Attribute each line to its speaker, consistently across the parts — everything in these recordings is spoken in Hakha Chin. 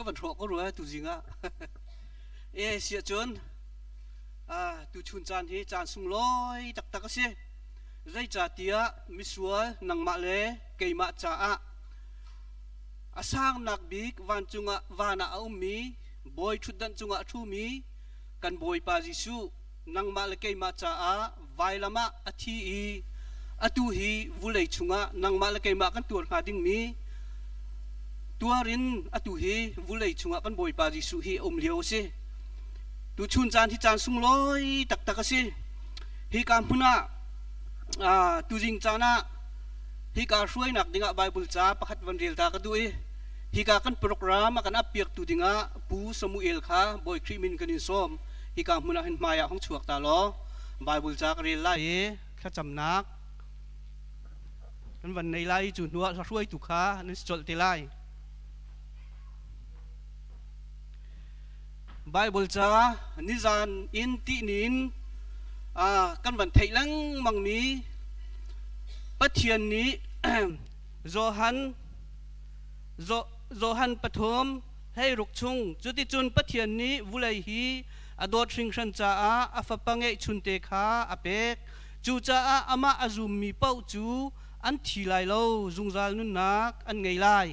Speaker 1: van hrawh ko rua tu zing ah. E sia cun tu chun caan hi caan sunglawi taktak a si. Zeicahtiah misual nangmah le keimah caah a sangnak bik vancung ah van ah a ummi bawi ṭhutdanh cungah a ṭhumi kan Bawipa Jesuh nangmah le keimah caah vailam ah a thi i atu hi vulei chungah nangmah le keimah kan tuar hnga dingmi tuar in atu hi vulei chungah kan Bawipa Jesuh hi a um lio a si. Tuchun caan hi caan sunglawi taktak a si. Hika hmun ah tuzing caan ah hika hruainak dingah Bible ca pakhat van rel ta ka duh i hika kan program a kan appiaktu dingah Pu Samuel kha Bawi Khrih min kan in sawm. Hika hmun ah hin hmai ah hung chuak ta law Bible ca ka rel lai i thlacamnak kan van nei lai i cu hnu ah hla hruaitu kha nan si colh te lai. Bible ca nizan in tihnin kan van theih lengmang mi Pathian nih Johan Johan pathum 16 chung cuticun Pathian nih vulei hi a dawt hringhran caah a fapa ngeihchunte kha a pek cucaah amah a zummi paoh cu an thi lai lo zungzal nunnak an ngei lai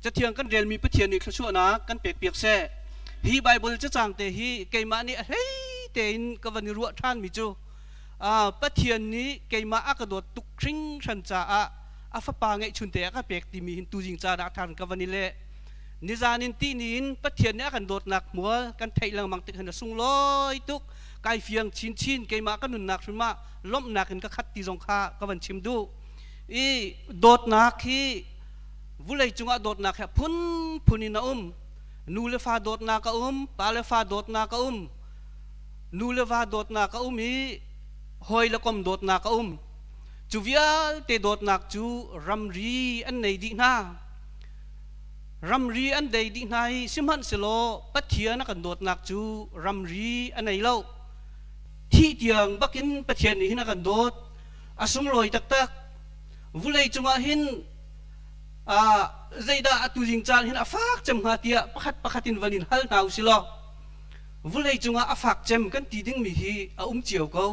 Speaker 1: Cathiang kan relmi Pathian nih thluachuahnak kan pekpiak seh. Hi Baibal cacang te hi keimah nih a hlei tein ka van i ruah ṭhanmi cu Pathian nih keimah a ka dawt tuk hringhran caah a fapa ngeihchunte a ka pek timi hin tuzing caan ah ṭhan ka van i leh. Nizan in tihni in Pathian nih a kan dawtnak hmual kan theih lengmang tik hin a sunglawi tuk. Kai fiang chinchin keimah ka nunnak hrim ah lawmhnak in ka khat ti zong kha ka van chim duh. I dawtnak hi Vulei cungah dawtnak hi a phunphun in a um. Nu le fa dawtnak a um, pa le fa dawtnak a um, nu le va dawtnak a um i hawi le kom dawtnak a um. Cu vialte dawtnak cu ramri an nei dih hna. Ramri an dei dih hna i sihmanhsehlaw Pathian a kan dawtnak cu ramri a nei lo. Thih tiang bakin Pathian nih hin a kan dawt. A sunglawi taktak. Vulei cungah hin zeidah atu zing caan hin a fak cem hnga tiah pakhat pakhat in van in hal hna u silaw vulei cungah a fak cem kan ti dingmi hi a um cio ko.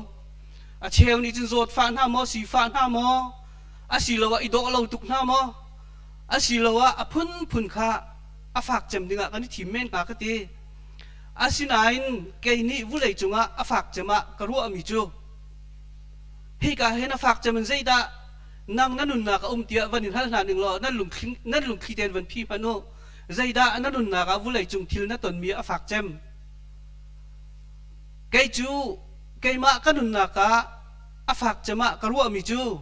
Speaker 1: A cheu nih cun zawtfah hna maw, sifah hna maw, asiloah i dawh lo tuk hna maw, asiloah a phunphun kha a fak cem dingah kan i thim men hnga ka ti. Asinain kei nih vulei cungah a fak cem ah ka ruahmi cu hika hin a fak cem in zeidah nang na nunnak a um tiah van in hal hna ning law nan lungthli nan lungthli tein van phi hmanh u. Zeidah na nunnak ah vulei cung thil na tonmi a fak cem? Kei cu keimah ka nunnak ah a fak cem ah ka ruahmi cu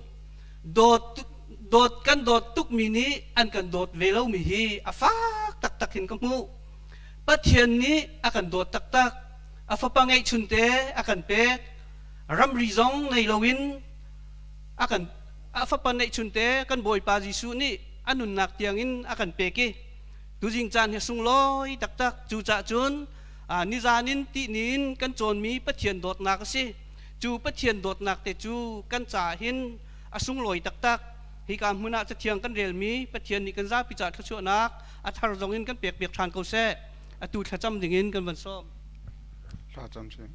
Speaker 1: dawt dawt kan dawt tukmi nih an kan dawt ve lomi hi a fak taktak hin ka hmuh. Pathian nih a kan dawt taktak. A fapa ngeihchunte a kan pek. Ramri zong ngei loin a kan a fapa neihchunte kan Bawipa Jesuh nih a nunnak tiangin a kan pek i tuzing caan hi sunglawi taktak. Cucah cun nizan in tihni in kan cawnmi Pathian dawtnak a si. Cu Pathian dawtnak te cu kan caah hin a sunglawi taktak. Hika hmun ah cathiang kan relmi Pathian nih kan zapi caah thluachuahnak a thar zong in kan pek piak ṭhan ko seh. Atu thlacam dingin kan van sawm.
Speaker 2: Thlacam sih.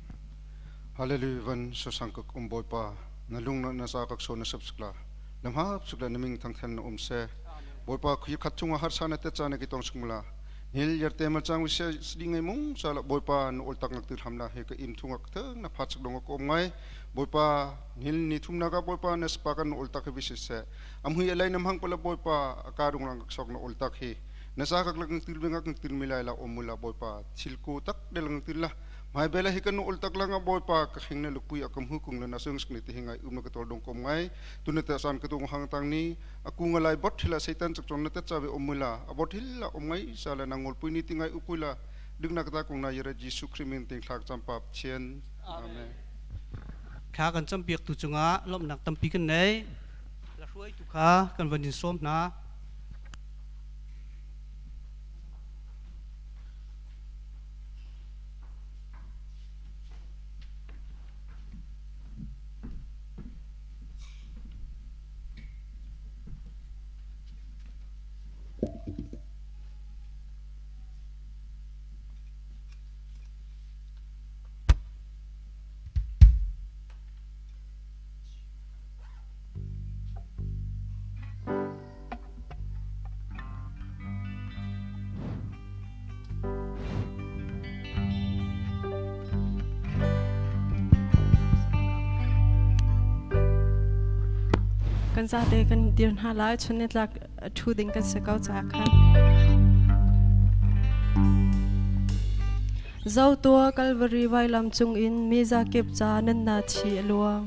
Speaker 2: Hallelujah van sosang kak um Bawipa na lung na sa kak so na sap sukla na hmap sukla na ming thang than na um se Bawipa khui khat chunga har sa na te cha na ki tong sungla nil yar te ma chang wi se sdi ngai mung sa la Bawipa na ol tak ngak tir ham la he ka im thungak thang na pha chak dong ko ngai Bawipa nil ni thum na ka Bawipa na spa kan ol tak hi vi se am hui alai nam hang ko la Bawipa ka rung rang sok na ol tak hi na sa kak lang til bengak til milai la omula Bawipa thil ko tak de lang til la Mai bela hi kan ul tak langa Bawipa ka khing na lukpui akam hu kung le na sung ni ti hingai um na ka tol dong kom ngai tuna ta san ka tung hang tang ni aku ngalai bot thila satan chak chong na ta chawe omula abot hil la om ngai sa la nangol pui ni tingai upui la ding na ka ta kung na yera Jesu Christ min ting thlak champa chen amen.
Speaker 1: Thla kan campiak tu cungah lawmhnak tampi kan nei. La hruaitu kha kan van in sawm hna.
Speaker 3: Kan zate kan dir hna lai chun nitlak ṭhu ding kan si ko caah khan. Zotua Kalvari vailam cungin mi zakip ca nan thi a luang.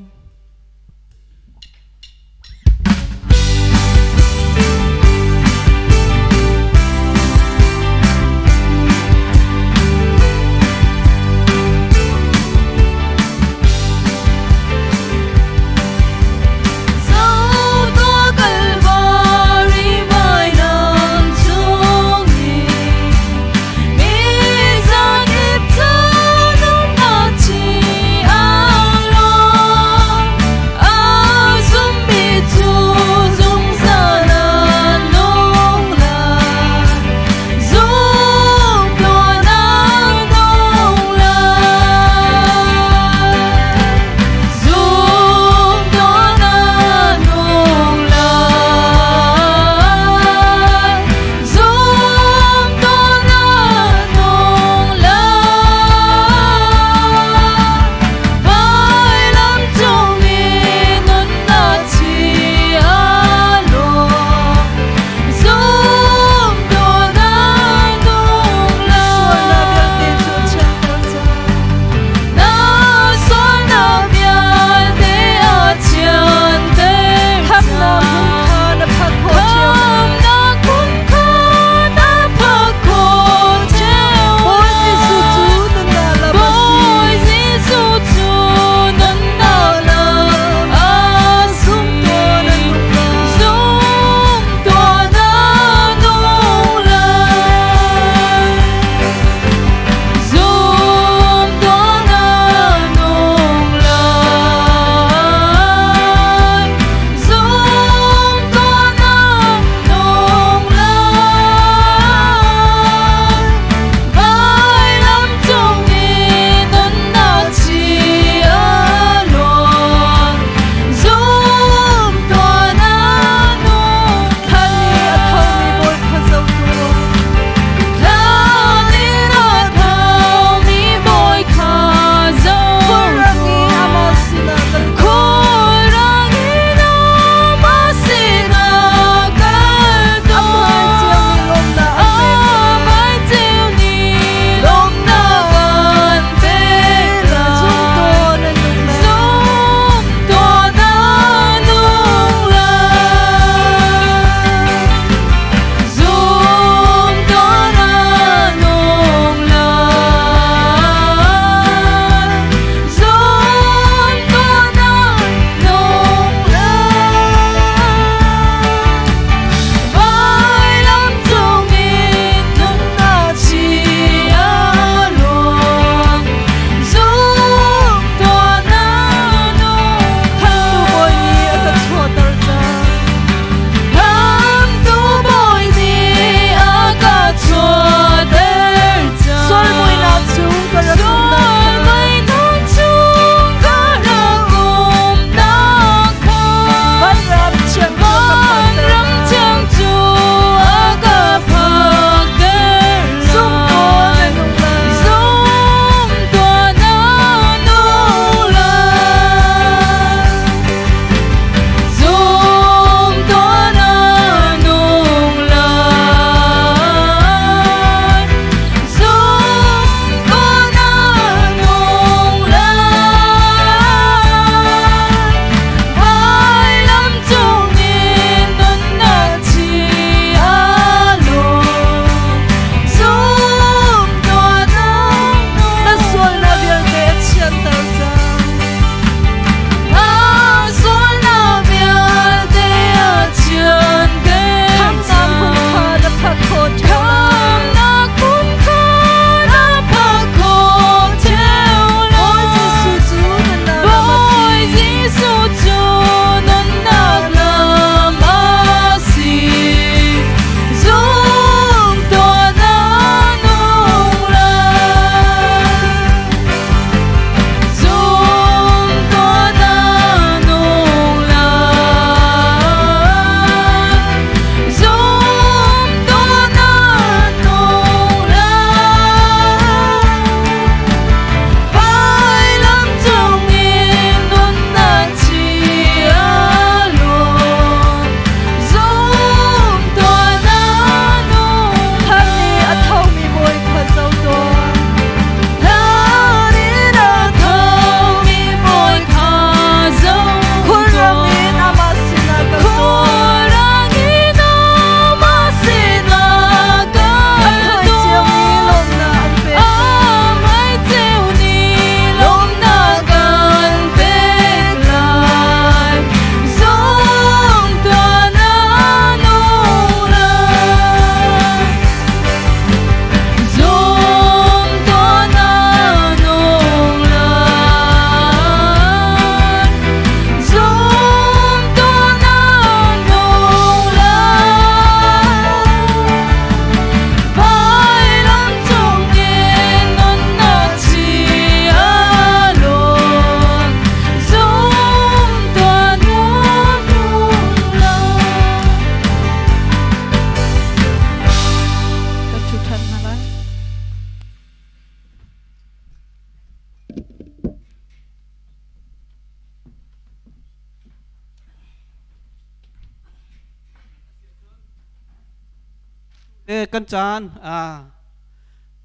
Speaker 1: E kan caan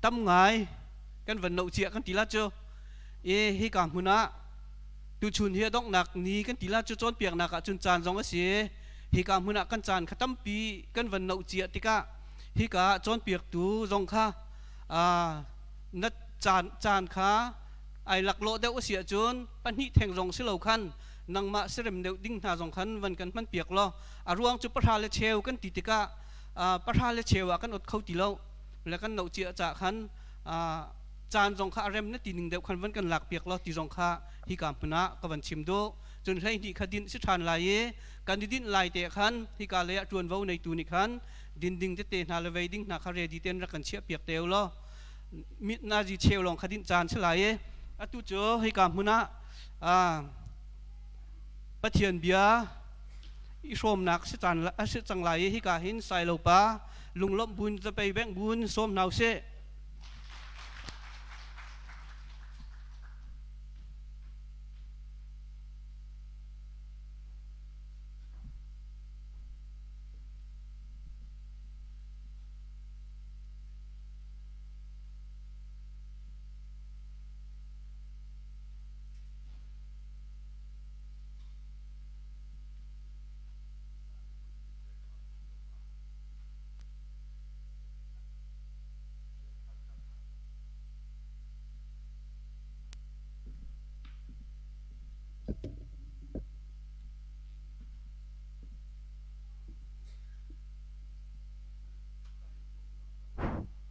Speaker 1: tam ngai kan van no cia kan ti la cu. E hi ka hmun ah tuchun hi a donghnak ni kan ti la cu cawnpiaknak ah cun caan zong a si. Hi ka hmun ah kan caan kha tampi kan van no cia tikah hi ka cawnpiaktu zong kha na caan caan kha ai laklawh deuh a si ahcun pahnih theng zong si lo khan nangmah serem deuh ding hna zong khan van kan hman piak law a ruang cu pahra le cheu kan ti tikah pahra le cheu ah kan ot kho ti lo le kan no cia ca khan caan zong kha a rem na ti ning deuh khan van kan lak piak law ti zong kha hi ka hmun ah ka van chim duh. Cun 12 kha din si ṭhan lai i kan i dinh lai te khan hika lei ah ṭuanvo neitu nih khan din ding tete hna le vei ding hna kha ready ten rak kan chiah piak te u law mit nazi cheu lawng kha dinh caan si lai i atu cu hika hmun ah Pathian bia i hrawmnak si caan si cang lai i hika hin Sailopa lunglawmh bun zapei bengh bun sawm hna usih.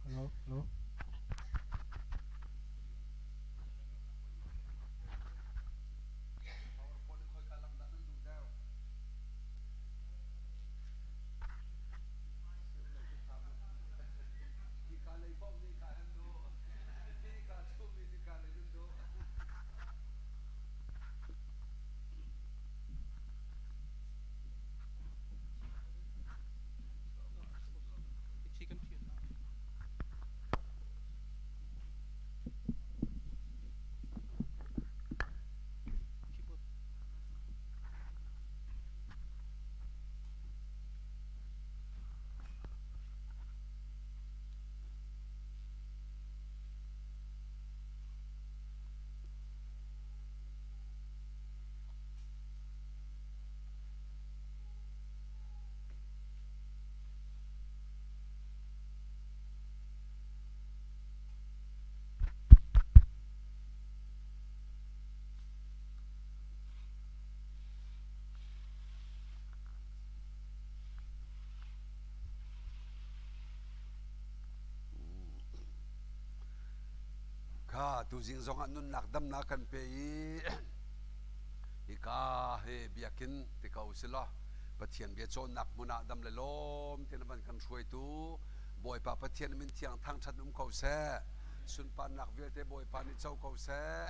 Speaker 4: Hello, hello.
Speaker 5: Kha tuzing zongah nunnak damnak kan pe i hika he biakinn ti ko si law Pathian bia cawnnak hmun ah dam le lawm tin van kan hruaitu Bawipa Pathian min thiang thangṭhat um ko seh. Sunparnak vialte Bawipa nih co ko seh.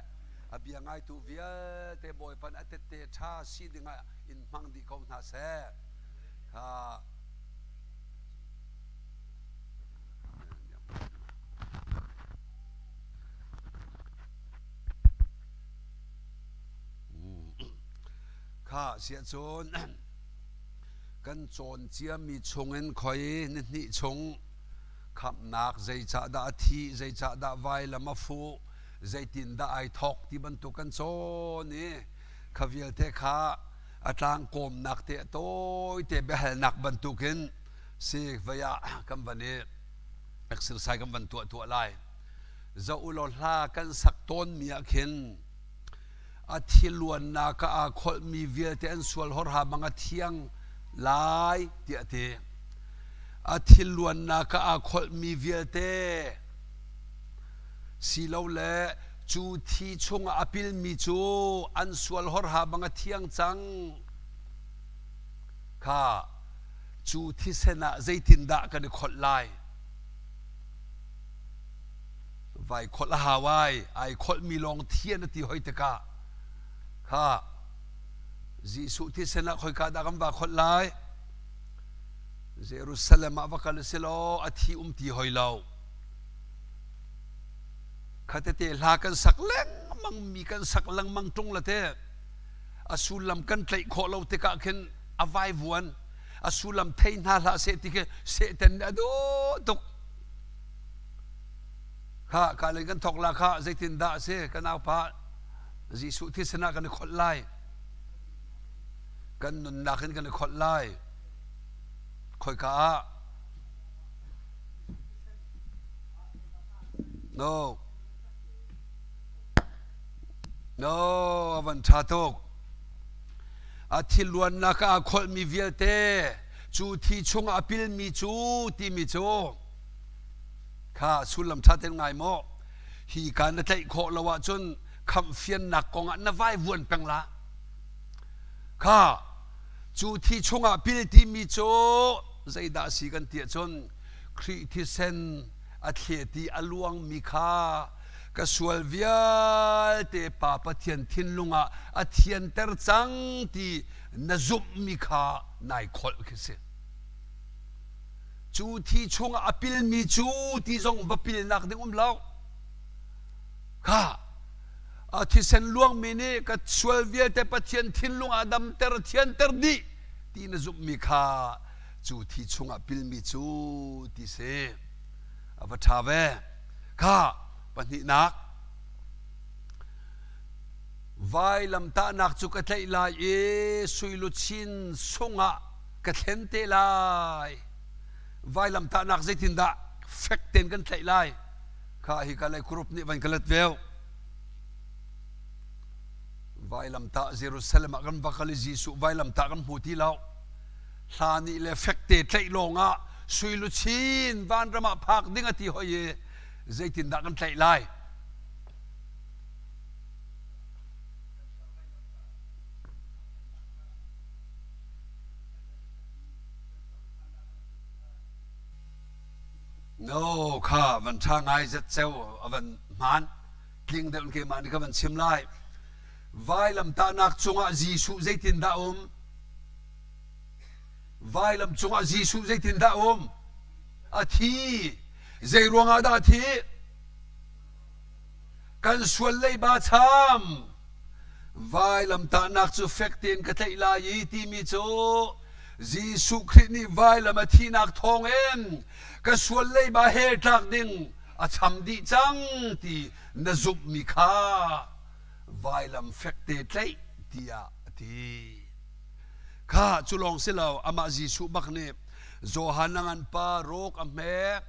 Speaker 5: A bia ngaitu vialte Bawipa nih a tette ṭha si dingah in hmang dih ko hna seh. Kha Kha siahcun kan cawn ciami chungin khoi ni hnih chung khamhnak zeicahdah a thih, zeicahdah vailam a fuh, zeitindah ai thawk ti bantuk kan cawn i kha vialte kha a tlangkawmnak te tawite biahalnak bantukin si vei ah kan van i exercise kan van tuah tuah lai. Zoh u law hla kan sak tawnmi ah khin a thiluannak ah aa kholhmi vialte an sual horha bang a thiang lai tiah a ti. A thilluannak ah aa kholhmi vialte silole cu thi chungah a pilmi cu an sual horha bang a thiang cang kha cu thisen ah zeitindah kan i kholh lai? Vai kholh a hau ai, ai kholhmi lawng thian a ti hoi tikah kha Jesuh thisen ah khoika dah kan va kholh lai? Jerusalem ah va kal si law a thi um ti hoi lo. Khatete hla kan sak lengmang mi kan sak lengmang ṭung la te a sullam kan tlaih khawh lo tikah khin a vaivuan. A sullam thei hna hlah seh ti khi Satan nih a duh tuk. Kha ka len kan thok la kha zeitin dah a si kan aupa Jesuh thisen ah kan i kholh lai. Kan nunnak in kan i kholh lai. Khoika ah? No. No, a van ṭha tuk. A thiluannak ah a kholhmi vialte cu thi chungah a pilmi cu timi cu kha sullam ṭha tein ngai maw? Hi ka na tlaih khawh lo ahcun khamhfiannak kongah na vaivuan peng la. Kha cu thi chungah pil timi cu zeidah a si kan ti ahcun Khrih thisen a thlet i a luangmi kha ka sual vialte Pa Pathian thinlung ah a thianter cang ti na zumhmi kha nai kholh khi si. Cu thi chungah a pilmi cu ti zong va pilnak ding um lo. Kha a thisen luangmi nih ka sual vialte Pathian thinlung ah damter thianter dih ti na zumhmi kha cu thi chungah pilmi cu ti si. A va ṭha ve. Kha pahnihnak vailamtahnak cu ka tlaih lai i suiluchin sungah ka thlen te lai. Vailamtahnak zeitindah fek tein kan tlaih lai? Kha hi ka lei group nih van ka let veo. Vailamtah Jerusalem ah kan va kal i Jesuh vailamtah kan hmu ti lo. Hla nih le fekte tlaih lawngah suiluchin vanram ah phak ding a ti hoi i zeitindah kan tlaih lai? No kha van ṭha ngai zet ceu a van hmaan tling deuh in keimah nih ka van chim lai. Vailamtahnak cungah Jesuh zeitindah um? Vailam cungah Jesuh zeitindah um? A thi. Zei ruangah dah a thih? Kan sual leiba cham. Vailamtahnak cu fek tein ka tlaih lai i timi cu Jesuh Khrih nih vailam a thihnak thawngin ka sual leiba hell tlak ding a cham dih cang ti na zumhmi kha vailam fekte tlaih tiah a ti. Kha cu lawng si lo amah Jesuh bak nih Johan a ngan pa rawk a hmek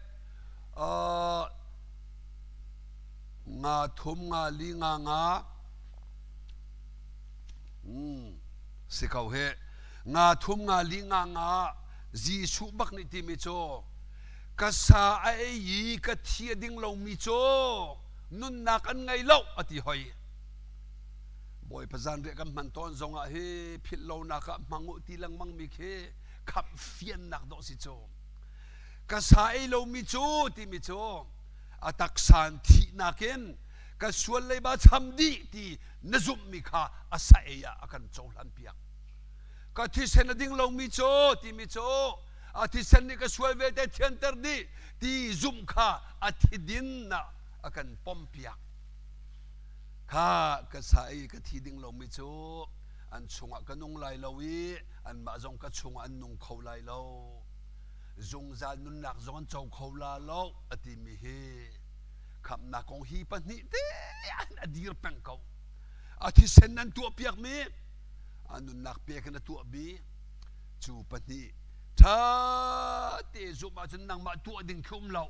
Speaker 5: nga thum nga li nga nga si ko he nga thum nga li nga nga Jesuh bak nih timi cu ka sa a ei i ka thi a ding lomi cu nunnak an ngei lo a ti hoi. Bawipa zanriah kan hman tawn zongah hi philh lonak ah hmang u ti lengmang mi khi khamh fiannak dawh si cu. Ka sa ei lomi cu timi cu a taksa in thihnak in ka sual leiba cham dih ti na zumhmi kha a sa ei ah a kan cohlan piak. Ka thisen a ding lomi cu timi cu a thisen nih ka sual vialte thianter dih ti zumh kha a thidin ah a kan pom piak. Kha ka sa i ka thi ding lomi cu an chungah ka nung lai lo i anmah zong ka chungah an nung kho lai lo. Zungzal nunnak zong an co kho la lo a timi hi khamhnak kong hi pahnih te an a dir peng ko. A thisen an tuahpiakmi, a nunnak pek in a tuahmi cu pahnih ṭha te zumh ahcun nangmah tuah ding khi um lo.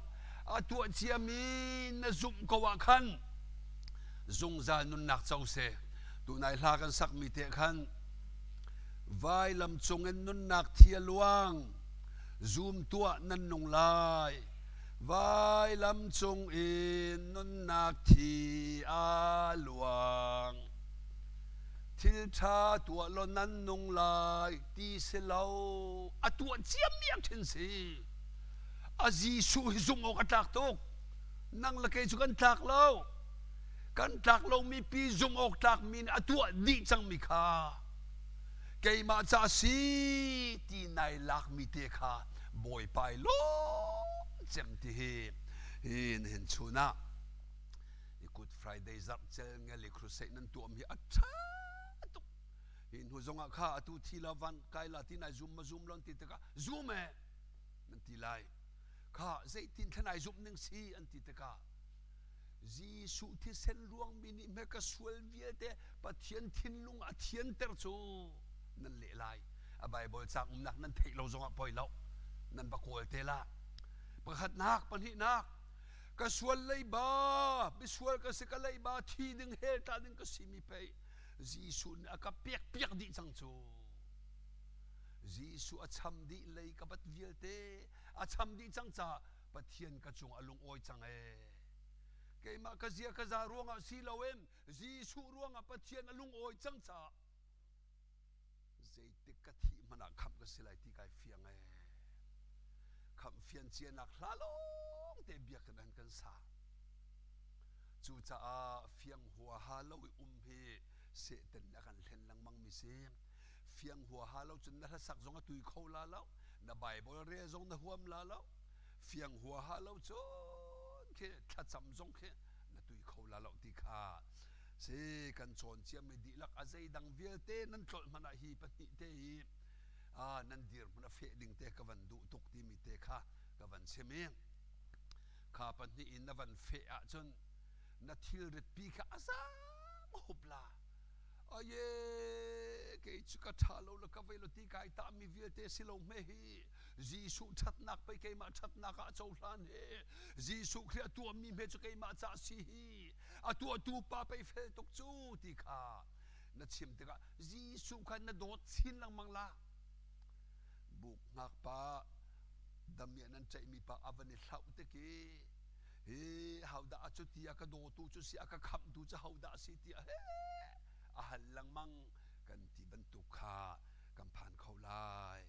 Speaker 5: A tuah ciami na zumh ko ah khan zungzal nunnak co seh. Tunai hla kan sakmi te khan vailam cungin nunnak thi a luang zum tuah nan nung lai vailam cungin nunnak thi a luang thil ṭha tuah law nan nung lai ti si lo a tuah ciami a ṭhin si a Jesuh hi zumh awk a tlak tuk nang le kei cu kan tlak lo kan tlak lomi pi zumh awk tlakmi nih a tuah dih cangmi kha keimah ca si ti nai lakmi te kha Bawipa i lawm cem ti hi hi nihin chun ah i Good Friday zarh cel ngel i crusade nan tuam hi a ṭha tuk hi hnu. hnu zongah kha atu thi la van kai la ti nai zum ma zum lon ti tikah zum e nan ti lai. Kha zeitin thlan ai zumh ning si an ti tikah Jesuh thisen ruangmi nih hme ka sual vialte Pathian thinlung a thianter cu nan leh lai. A Bible caang umnak nan theih lo zongah poi lo. Nan va kawl te la. Pakhatnak, pahnihnak, ka sual leiba, misual ka si ka leiba, thi ding hell tla ding ka si mi pei Jesuh nih a ka pek piak dih cang cu. Jesuh a cham dih lei ka bat vialte a cham dih cang caah Pathian ka cung a lungawi cang ee. Keimah ka zia ka za ruangah si loin Jesuh ruangah Pathian a lungawi cang caah zeitik ka thih hmanh ah khamh ka si lai ti kai fiang ee. Khamh fian cianak hla lawng te biakinn an kan sa. Cucaah fiang huaha lo i um hi Satan nih a kan hlen lengmang mi si. Fiang huaha lo cun na hlasak zong a tui kho la lo, na Bible rel zong na huam la lo. Fiang huaha lo cun khi thlacam zong khi na tui kho la lo ti kha si kan cawn ciami dihlak a zeidang vialte nan tlolh hmanh ah hi pahnih te hi nan dirhmun a feh ding te ka van duh tuk timi te kha ka van chim i kha pahnih in na van feh ahcun na thilrit pi kha a zaam hup la aye kei cu ka ṭha lo le ka vei lo ti kai tah mi vialte si lo hme hi Jesuh ṭhatnak pei keimah ṭhatnak ah cohlan he Jesuh Khrih a tuahmi hme cu keimah ca si hi a tuahtu pa pei fel tuk cu ti kha na chim tikah Jesuh kha na dawt chin lengmang la buk ngak pa damiah nan ceihmi pa a van i hlauh tik i hi hodah a cu ti a ka dawtu cu si a ka khamhtu cu hodah a si tiah he a hal lengmang kan ti bantuk kha kan phan kho lai.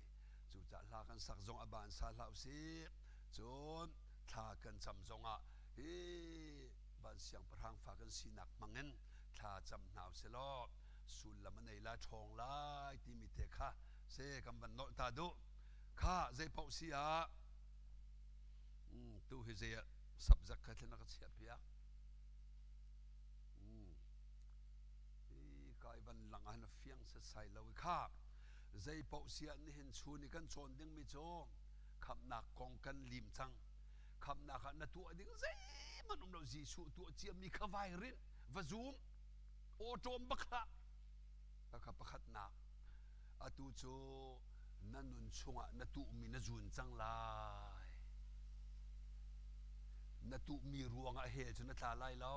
Speaker 5: Cucaah hla kan sak zong a ban sa hlah usih. Cun thla kan cam zongah hi van siangpahrang fa kan sinak hmangin thla cam hna usih law sullam a nei lai ṭhawng lai timi te kha se kan van nolh ta duh. Kha zei paoh si ah tu hi zei ah subject kha thlen a ka chiah piak. Hi kai van lang ah hin a fiang setsai lo i kha zei paoh si ah nihin chun i kan cawn dingmi cu khamhnak kong kan lim cang. Khamhnak ah na tuah ding zeihmanh um lo Jesuh tuah ciami kha vai rinh va zum awṭawm bak hlah. Khakha pakhatnak atu cu na nun chungah na tuhmi na zun cang lai. Na tuhmi ruangah hell cu na tla lai lo.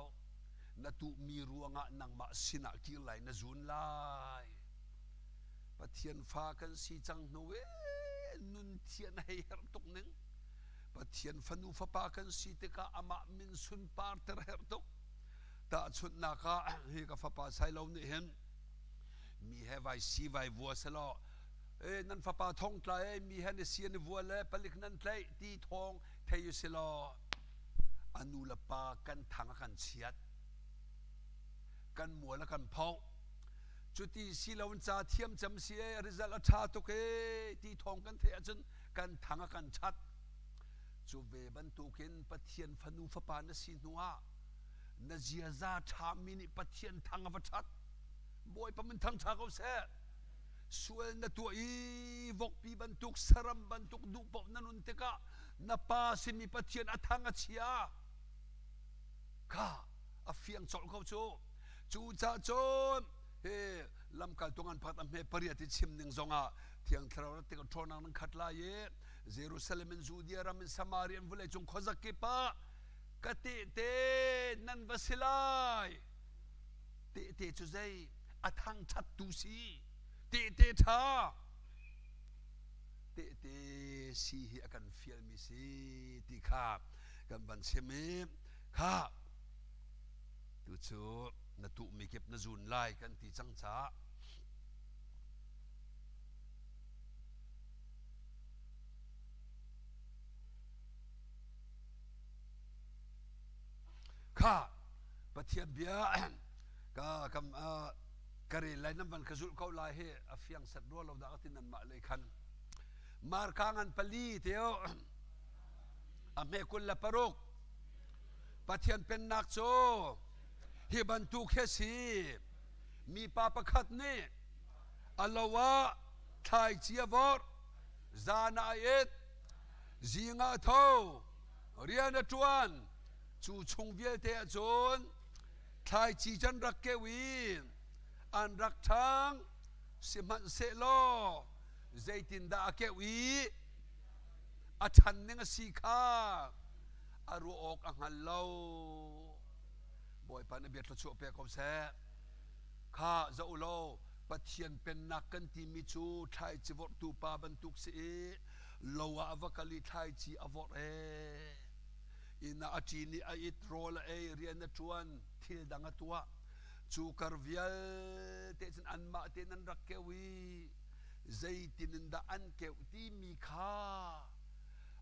Speaker 5: Na tuhmi ruangah nangmah sinah kir lai na zun lai. Pathian fa kan si cang hnu i nun thian hei herh tuk ning. Pathian fanu fapa kan si tikah amah min sunpar ter herh tuk. Tahchunhnak ah hi ka fapa Sailo nih hin mi he vai si vai vua selaw e nan fapa thong tla e mi he ni si an i vua le palik nan tlaih ti thawng thei u silaw a nu le pa kan thang a kan chiat kan mual a kan phoh cuti si lo in ca thiam cem si e result a ṭha tuk e ti thawng kan theih ahcun kan thang a kan chat cu ve bantukin Pathian fanu fapa na si hnu ah na ziaza ṭhami nih Pathian thang a va ṭhat Bawipa min thang ṭha ko seh sual na tuah i vokpi bantuk saram bantuk duh paoh na nun tikah na pa simi Pathian a thang a chia kha a fiang colh ko cu cucaah cun hi lamkaltu ngan pakhat a hme pariat i chim ning zongah thiang thlarau rat tikah ṭhawnnak nan khat lai i Jerusalem in Judea ram in Samaria in vawlei cung khuazakip ah ka tehte nan va si lai tehte cu zei a thangṭhattu si tehte ṭha tehte si hi a kan fialmi si ti kha kan van chim i kha tu cu na tuhmi kip na zun lai kan ti cang caah Kha Pathian bia ka kam ka rel lai nan van ka zulh ko lai hi a fiang set rua lo dah ka ti nan mah lei khan Marka ngan pali teo a hme 26 Pathian pennak cu hi bantuk hi si mipa pakhat nih. A lo ah thlaici a vorh, zan ah a it, zing ah a tho, rian a ṭuan. Cu chung vialte ah cun thlaici cu an rak keuh i an rak ṭhang. Sihmanhsehlaw zeitindah a keuh i a ṭhan ning a si kha a ruah awk a hngal lo. Bawipa na bia thluachuah pe ko seh. Kha zoh u law Pathian pennak kan timi cu thlaici vorhtu pa bantuk si i lo ah a va kal i thlaici a vorh ee. Inn ah a ṭin i a it, rawl a ei, rian a ṭuan, thil dang a tuah. Cu kar vialte cun anmah tein an rak keuh i zeitin in dah an keuh timi kha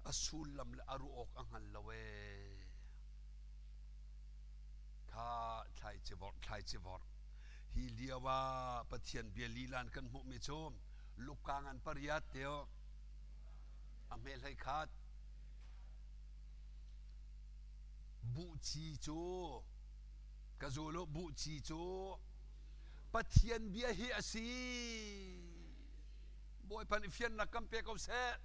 Speaker 5: a sullam le a ruah awk a hngal lo ee. Kha thlaici vorh, thlaici vorh. Hi lio ah Pathian bia lilan kan hmuhmi cu Luka ngan pariat teo a hme hlei khat buhci cu ka zul u buhci cu Pathian bia hi a si. Bawipa nih fiannak kan pe ko seh.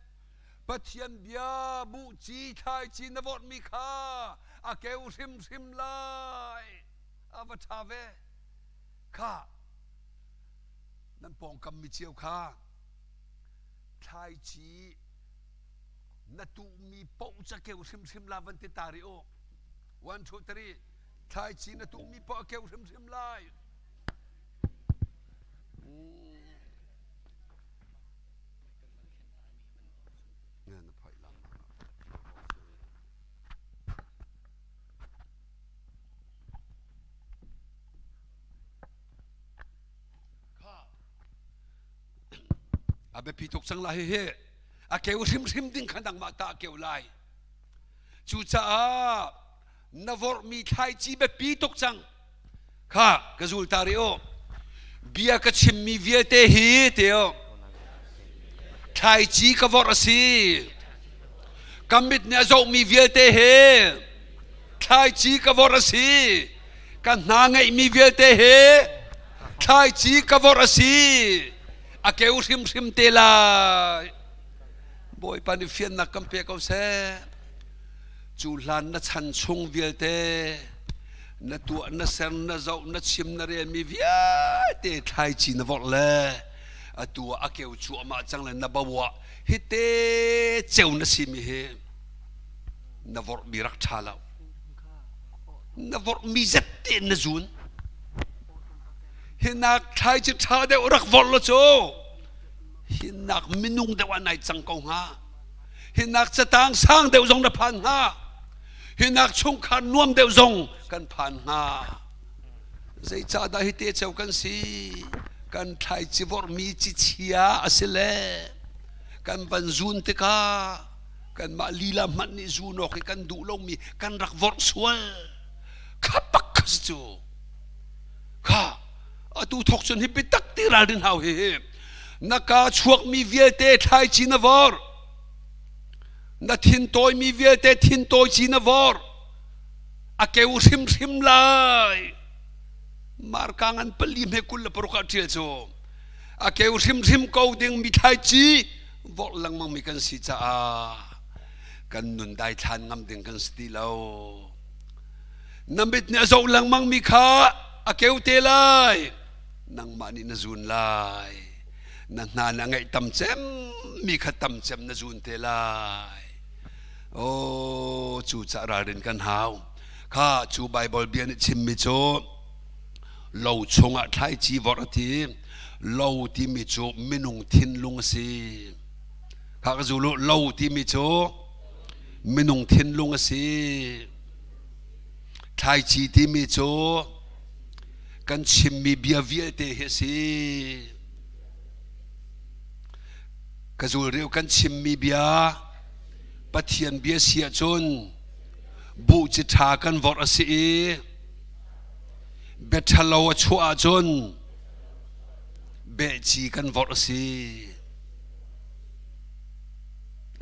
Speaker 5: Pathian bia buhci thlaici na vorhmi kha a keu hrimhrim lai. A va ṭha ve. Kha nan pawngkam mi cio kha thlaici na tuhmi paoh ca keu hrimhrim la van ti ta rih u. 1 2 3 thlaici na tuhmi paoh a keu hrimhrim lai. A biapi tuk cang lai hihi. A keu hrimhrim ding kha nangmah ta a keu lai. Cucaah na vorhmi thlaici biapi tuk cang. Kha ka zul ta rih u. Bia ka chimmi vialte hi ti u. Thlaici ka vorh a si. Ka mit nih a zohmi vialte hi thlaici ka vorh a si. Ka hna ngeihmi vialte hi thlaici ka vorh a si. A keu hrimhrim te lai. Bawipa nih fiannak kan pe ko seh. Cu hlan na chan chung vialte na tuah na ser na zoh na chim na relmi vialte thlaici na vorh le atu ah a keu cuahmah cang le na bo ah hite ceu na simi hi na vorhmi rak ṭha lo na vorhmi zet tein na zun hinak thlaici ṭha deuh rak vorh lo cu hinak minung deuh ah nai cang ko hnga hinak catang sang deuh zong na phan hnga hinak chungkhar nuam deuh zong kan phan hnga zeicahdah hi te ceu kan si kan thlaici vorhmi cichia a si le kan van zun tikah kanmah lila hmanh nih zun awk i kan duh lomi kan rak vorh sual kha pak kha si cu kha atu thok cun hi biatak ti ralrin hau hi na ka chuakmi vialte thlaici na vorh Na thintawi vialte thintawi ci na vor. A keu hrimhrim lai. Marka ngan pali hme 26 ah ṭial cu. A keu hrimhrim ko ding mi thlaici vorh lengmang mi kan si caah kan nun daithlan ngam ding kan si ti lo. Na mit nih a zoh lengmang mi kha a keu te lai. Nangmah nih na zun lai. Na hna nih a ngeih tam cem mi kha tam cem na zun te lai. Oh, cu cah ralrin kan hau. Kha cu Bible bia nih chimmi cu lo chungah thlaici vorh a ti. Lo timi cu minung thinlung a si. Kha ka zulu lo timi cu minung thinlung a si. Thlaici timi cu kan chimmi bia vialte hi a si. Ka zul rih kan chimmi bia Pathian bia si ahcun buh ci ṭha kan vorh a si i bia ṭhalo a chuah ahcun behci kan vorh a si.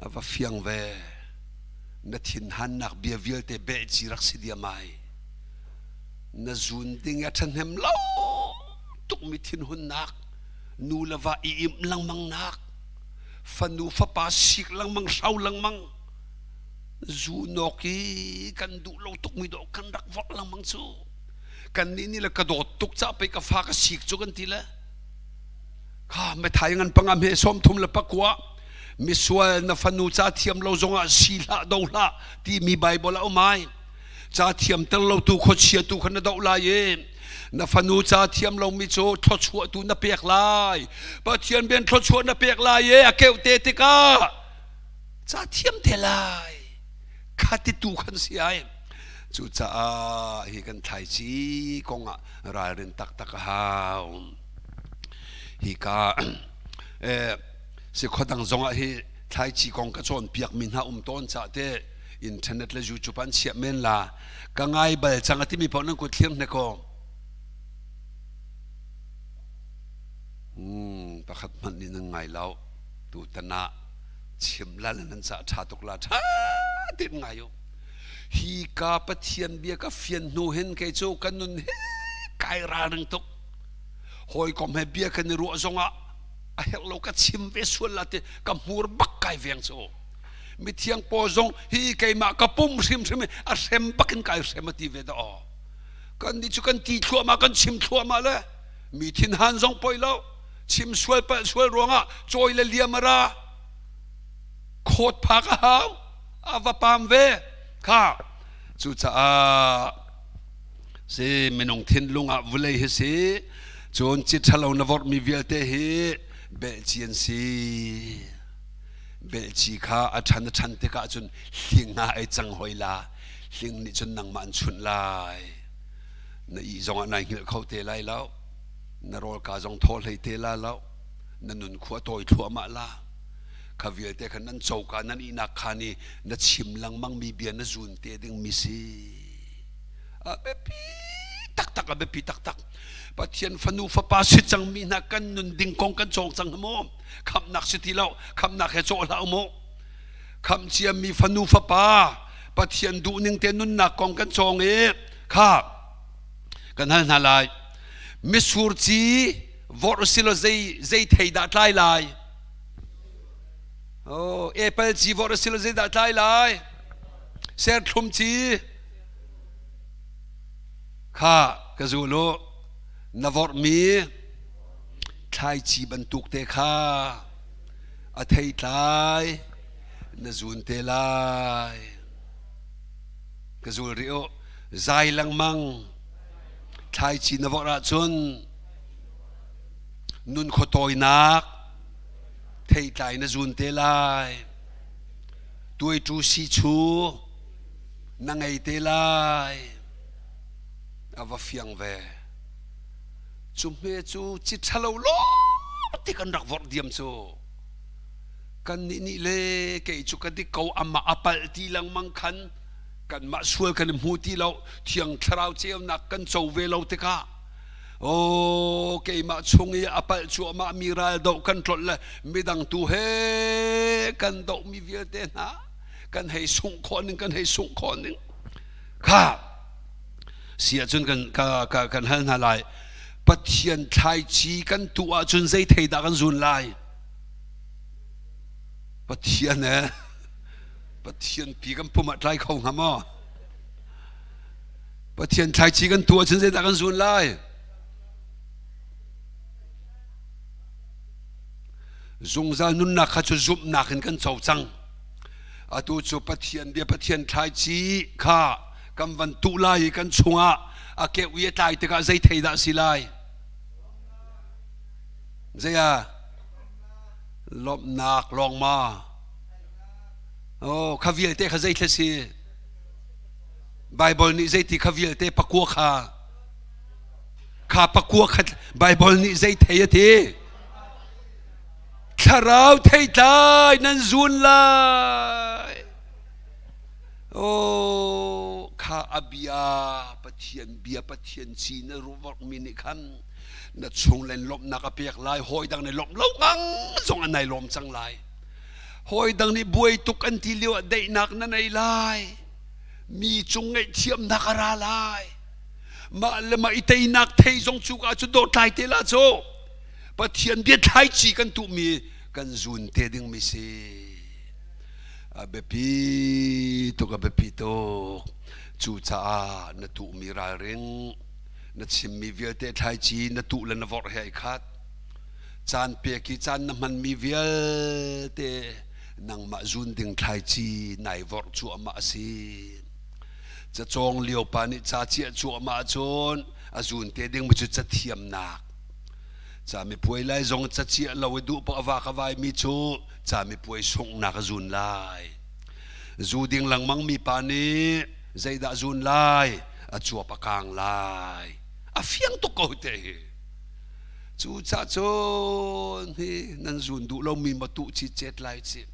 Speaker 5: A va fiang ve. Na thinhannak bia vialte behci rak si diam ai. Na zun ding a ṭhahnem lo tukmi thinhunnak. Nu le va i imh lengmang nak, fanu fapa sik lengmang hrau lengmang, zu nawk i kan duh lo tuk mi dawh kan rak vorh lengmang cu. Kan nih nih le ka dawt tuk ca pei ka fa ka sik cu kan ti le. Kha methai ngan panga me 34 misual na fanu ca thiam lo zongah si hlah do hlah timi Bible a um ai. Ca thiam ter lo tu khuachia tu kha na doh lai i na fanu ca thiam lomi cu thluachuah tu na pek lai. Pathian bian thluachuah na pek lai i a keuh te tikah ca thiam te lai. Kha ti tu khan si ai. Cucaah hi kan thlaici kongah ralrin taktak a hau. Hika si khuadang zongah hi thlaici kong ka cawnpiak mi hna um tawn ca te internet le YouTube an chiah men la ka ngai bal cang a timi paoh nan kut thlir hne ko. Pakhat hmanh nih nan ngai lo. Tutan ah chim la le nan ca ṭha tuk la ṭha tein ngai u. Hi ka Pathian bia ka fian hnu hin kei cu ka nun he kai ralring tuk. Hawikom he bia kan i ruah zongah a herh lo ka chim ve sual la ti ka hmur bak kai veng cu. Mithiang pawl zong hi keimah ka pum hrimhrim a hrem bakin kai hrem a ti ve dah aw. Kan nih cu kan ti thluahmah kan chim thluahmah le mi thinhan zong poi lo chim sual palh sual ruangah cawi le liam a ra khawt phak a hau a va pam ve kha. Cucaah si minung thinlung ah vulei hi si cun ci ṭhalo na vorhmi vialte hi belhci an si. Belhci kha a ṭhan a ṭhan tikah cun hling ah ai cang hoi la. Hling nih cun nangmah an chunh lai. Na ih zongah nai hngilh kho te lai lo. Na rawlka zong thaw hlei te la lo. Na nun khua tawi thluahmah la. Kha vialte kha nan coka nan ihnak khan i na chim lengmang mi bia na zun te ding mi si. A biapi taktak, a biapi taktak. Pathian fanu fapa si cangmi hna kan nun ding kong kan cawng cang mu. Khamhnak si ti lo, khamhnak he cawh hlah mu. Khamh ciami fanu fapa Pathian duhning te nunnak kong kan cawng i kha kan hal hna lai. Misur ci vorh si lo zei zei thei dah tlai lai? Oh, apple ci vorh si lo zei dah tlai lai? Serthlum ci kha ka zul u. Na vorhmi thlaici bantuk te kha a theitlai na zun te lai. Ka zul rih u. Zai lengmang thlaici na vorh ahcun nun khuatawinak theitlai na zun te lai. Tuaitu si chu na ngei te lai. A va fiang ve. Cu hme cu ci ṭhalo lawng ti kan rak vorh diam cu. Kan nih nih le kei cu ka dik ko amah a palh ti lengmang khan kanmah sual kan i hmu ti lo. Thiang Thlarau ceunak kan co ve lo tikah aw keimah chung i a palh cuahmah mi ral doh kan tlolh le midang tu he kan doh mi vialte hna kan hei sungh khawh ning kan hei sungh khawh ning kha si ahcun kan ka, ka, kan hal hna lai. Pathian thlaici kan tuh ahcun zei thei dah kan zun lai? Pathian eh Pathian pi kan pum ah tlai kho hnga maw? Pathian thlaici kan tuh ahcun zeidah kan zun lai? Zungzal nunnak kha cu zumhnak in kan co cang. Atu cu Pathian bia Pathian thlaici kha kan van tuh lai i kan chungah a keuh i a tlai tikah zei thei dah si lai? Zei ah? Lawmhnak lawng ma? Oh, kha vialte kha zei thla si? Bible nih zeiti kha vialte pakua kha kha pakua kha Bible nih zei thei a ti? Thlarau theitlai nan zun lai. Oh, kha a bia Pathian bia Pathian ci na ruak mi nih khan na chung len lawmhnak a pek lai. Hawi dang nih lawmh lo ngang zong an nai lawm cang lai. Hawi dang nih buai tuk an ti lio ah daihnak na nei lai. Mi cung ngaihthiamnak a ra lai. Mah le mah i teinak thei zong cu ka cu dawtlai te la cu. Pathian bia thlaici kan tuhmi kan zun te dingmi si. A biapi tuk, a biapi tuk. Cucaah na tuhmi ralring, na chimmi vialte thlaici na tuh le na vorh he ai khat. Caan pek i caan na hmanmi vialte nangmah zun ding thlaici nai vorh cuahmah a si. Cacawng lio pa nih ca ciah cuahmah ahcun a zun te dingmi cu cathiamnak. Camipuai lai zong caciah lo i duh paoh a vak a vaimi cu camipuai sunghnak a zun lai. Zu ding lengmang mi pa nih zeidah zun lai? A cuap a kang lai. A fiang tuk ko te hi. Cucaah cun hi nan zun duh lomi maw tuh chi cet lai ci.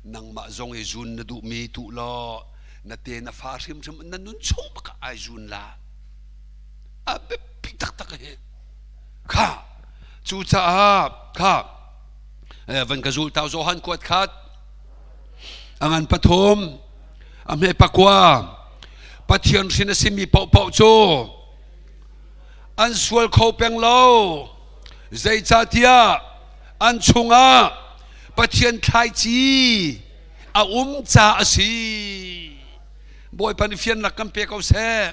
Speaker 5: Nangmah zong i zun na duhmi tuh law na te na fa hrimhrim na nun chung bak ai zun la. A biapi taktak hi. Kha cucaah kha van ka zul tau Johan kuat khat a ngan pathum a hme pakua Pathian hrin a simi paohpaoh cu an sual kho peng lo zeicahtiah an chungah Pathian thlaici a um ca a si. Bawipa nih fiannak kan pe ko seh.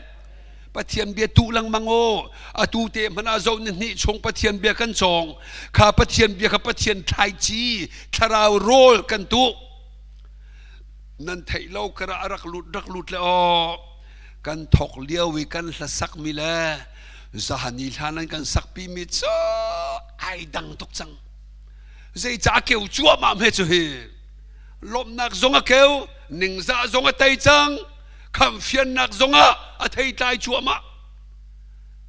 Speaker 5: Pathian bia tuh lengmang u. Atu te hmanh ah zo ni hnih chung Pathian bia kan cawng. Kha Pathian bia kha Pathian thlaici thlarau rawl kan tuh. Nan theih lo kara a rak lut rak lut le aw kan thok lio i kan hlasak mi le zahani hlan an kan sakpi mi cu ai dang tuk cang. Zeicah a keu cuahmah hme cu hi. Lawmhnak zong a keu, ningzah zong a tei cang, khamhfiannak zong ah a theitlai cuahmah.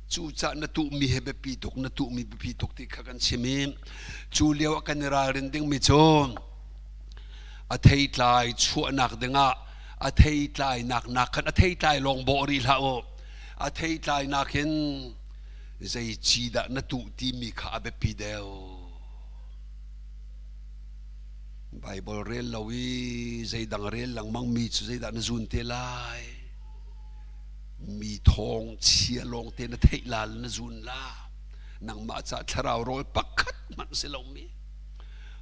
Speaker 5: Cucah na tuhmi he biapi tuk, na tuhmi biapi tuk ti kha kan chim i cu lio ah kan i ralrin dingmi cu a theitlai chuahnak dingah a theitlainak nak khan a theitlai lawng bawh rih hlah u. A theitlainak hin zei ci dah na tuh timi kha a biapi deuh. Baibal rel lo i zeidang rel lengmang mi cu zeidah na zun te lai? Mi thawng chia lawng te na theih la na zun la. Nangmah ca thlarau rawl pakhat hmanh si lo mi.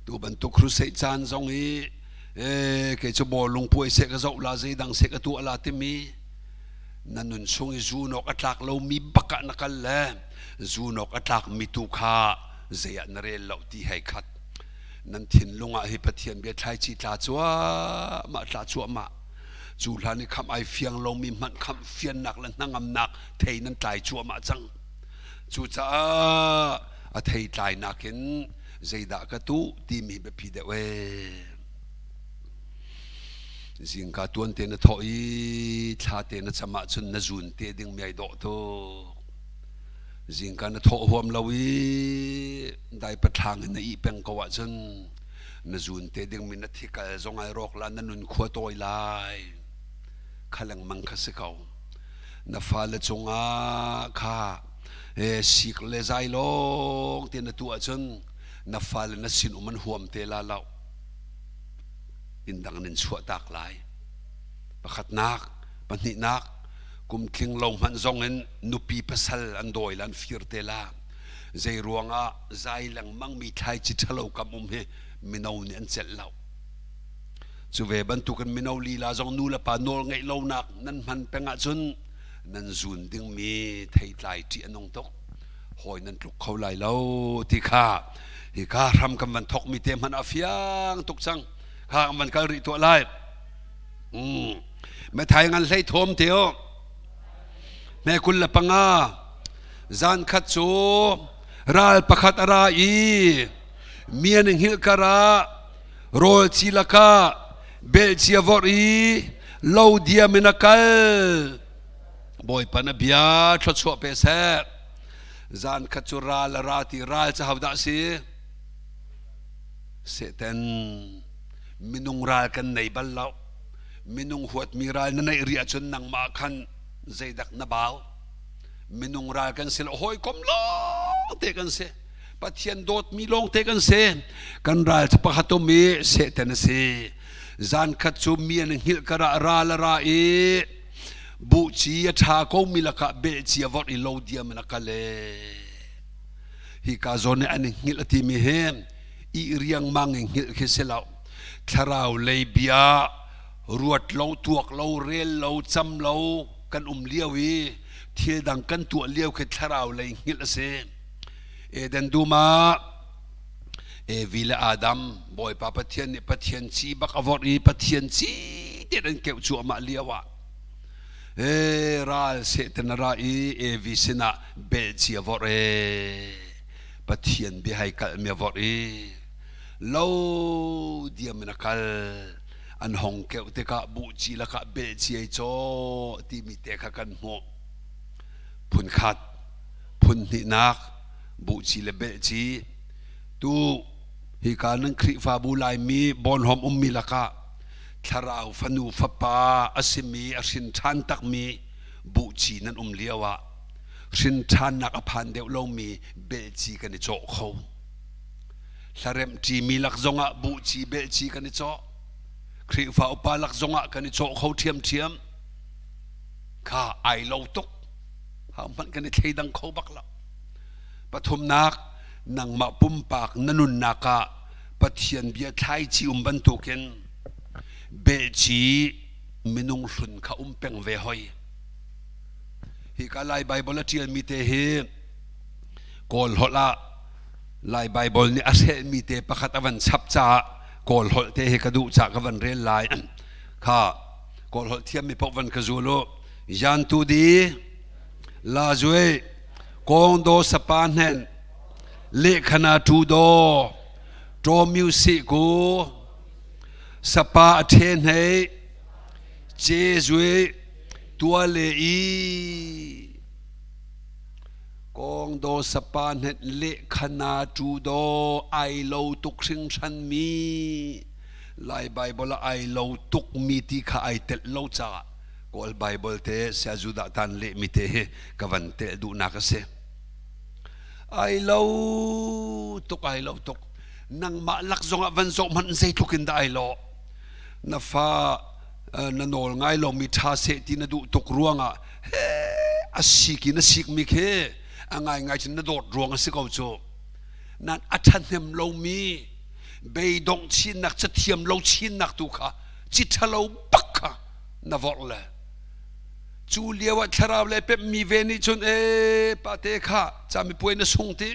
Speaker 5: Tu bantuk crusade caan zong i kei cu bawlung puai seh ka zoh la zeidang seh ka tuah la timi na nun chung i zun awk a tlak lomi bak ah na kal le zun awk a tlak mi tu kha zei ah na rel lo ti hei khat. Nan thinlung ah hi Pathian bia thlaici tla cuahmah tla cuahmah cu hlan i khamh ai fiang lomi hmanh khamh fiannak le hnangamnak thei nan tlai cuahmah cang. Cucaah a thei tlainak in zeidah ka tuh timi biapi deuh ee. Zingka tuan te na thawh i thla te na cam ahcun na zun te ding mi ai dawh tuk. Zingka na thawh huam lo i dai pathlang in na ih peng ko ahcun na zun te dingmi na thikal zong ai rawk la na nun khua tawi lai. Kha lengmang kha si ko. Na fale cungah kha sik le zai lawng te na tuah ahcun na fale na sin um an huam te la lo. Inn dang nin chuah tak lai. Pakhatnak, pahnihnak, kum tling lo hmanh zong in nupi pasal an dawi la an fir te la. Zei ruangah zai lengmang mi thlaici ṭhalo kam um hi mino nih an celh lo. Cu ve bantukin mino lila zong nu le pa nawl ngeih lonak nan hman peng ahcun nan zun dingmi theitlai ṭih a nung tuk. Hawi nan tluk kho lai lo ti kha hika hram kan van thokmi te hmanh a fiang tuk cang. Kha kan van kal rih tuah lai. Methai ngan hlei thawm te o. Me 25 zan khat cu ral pakhat a ra i mian hngilh kar ah rawl ci lakah bel cia vorh i lo diam in a kal. Bawipa na bia thluachuah pe seh. Zan khat cu ral a ra ti ral cu hodah si? Satan minung ral kan nei bal lo. Minung huatmi ral na neih rih ahcun nangmah khan zeidak na bau. Minung ral kan si lo, hawikom lawng te kan si. Pathian dawtmi lawng te kan si. Kan ral cu pakhat um i Satan a si. Zan khat cu mi an hngilh karah ral a ra i buhci a ṭha komi lakah belhci a vorh i lo diam in a kal e. Hi ka zawn i an i hngilh a timi hi i riangmang i hngilh khi si lo. Thlarau lei bia ruat lo, tuak lo, rel lo, cam lo kan um lio i thil dang kan tuah lio khi thlarau lei hngilh a si. Eden dum ah Evi le Adam Bawipa Pathian nih Pathian ci bak a vorh i Pathian ci te an keuh cuahmah lio ah e ral Satan a ra i Evi sinah belci a vorh e Pathian bia hai kalhmi a vorh i lo diam in a kal an hong keuh tikah buhci lakah belci ai caw timi te kha kan hmuh phun khat phun hnihnak buhci le belci tu hika nan Khrihfabu Laimi Bonhom ummi lakah thlarau fanu fapa a simi a hrin ṭhan takmi buhci nan um lio ah hrin ṭhannak a phan deuh lomi belci kan i cawh kho. Hlaremh ṭimi lak zongah buhci belci kan i cawh. Khrihfa upa lak zongah kan i cawh kho ṭhiamṭhiam. Kha ai lo tuk. Ha hmanh kan i thleidang kho bak lo. Pathumnak, nangmah pumpak na nunnak ah Pathian bia thlaici um bantukin belci minung hlun kha um peng ve hoi. Hika Lai Baibal a ṭialmi te hi Kawl holh ah Lai Baibal nih a hrelhmi te pakhat a van chap caah Kawl holh te hi ka duh caah ka van rel lai. Kha Kawl holh thiammi paoh van ka zul u. Yan tu di la zui kong do sapa hnen lehkhana tu do ṭaw music ku sapa a ṭhe hnei ce zui tua le i kong do sapa hnet lehkhana tu do ai lo tuk hringhran mi Lai Bible ah ai lo tuk mi ti kha ai telh lo caah Kawl Bible te Saya Judah tan leh mi te hi ka van telh duhnak a si. Ai lo tuk ai lo tuk nangmah lak zongah van zoh hmanh zeitluk in dah ai lo na fa na nawl ngai lomi ṭha seh ti na duh tuk ruangah he a sik in a sikmi khi a ngaingai cun na dawt ruang a si ko cu nan a ṭhahnem lomi beidongh chinnak cathiam lo chinnak tu kha ci ṭhalo bak kha na vorh le Cu lio ah thlarau le pemhmi ve nih cun ee pate kha camipuai na sung ti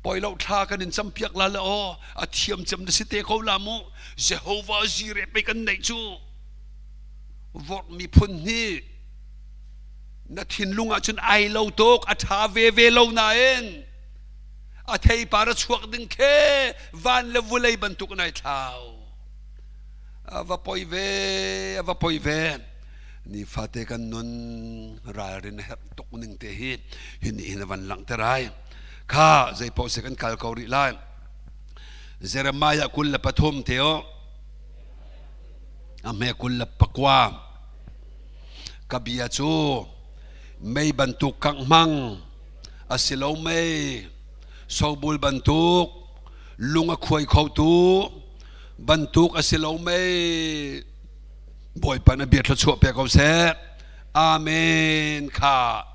Speaker 5: poi lo thla kan in campiak la le aw a thiam cem na si te ko la mu Jehovah Jireh pei kan neih cu vorh miphun hi na thinlung ah cun ai lo tuk a ṭha ve ve lo nain a theipar a chuak ding khe van le vulei bantuk in ai thlau a va poi ve a va poi ve Nifate kan nun ralrin a herh tuk ning te hi hi nih hin a van langhter ai. Kha zeipaoh se kan kal ko rih lai. Jeremiah 23 te o a hme 29 ka bia cu mei bantuk kangh hmang a si lo mei sobul bantuk lung a khuai khotu bantuk a si lo mei Bawipa na bia thluachuah pe ko seh. Amen kha.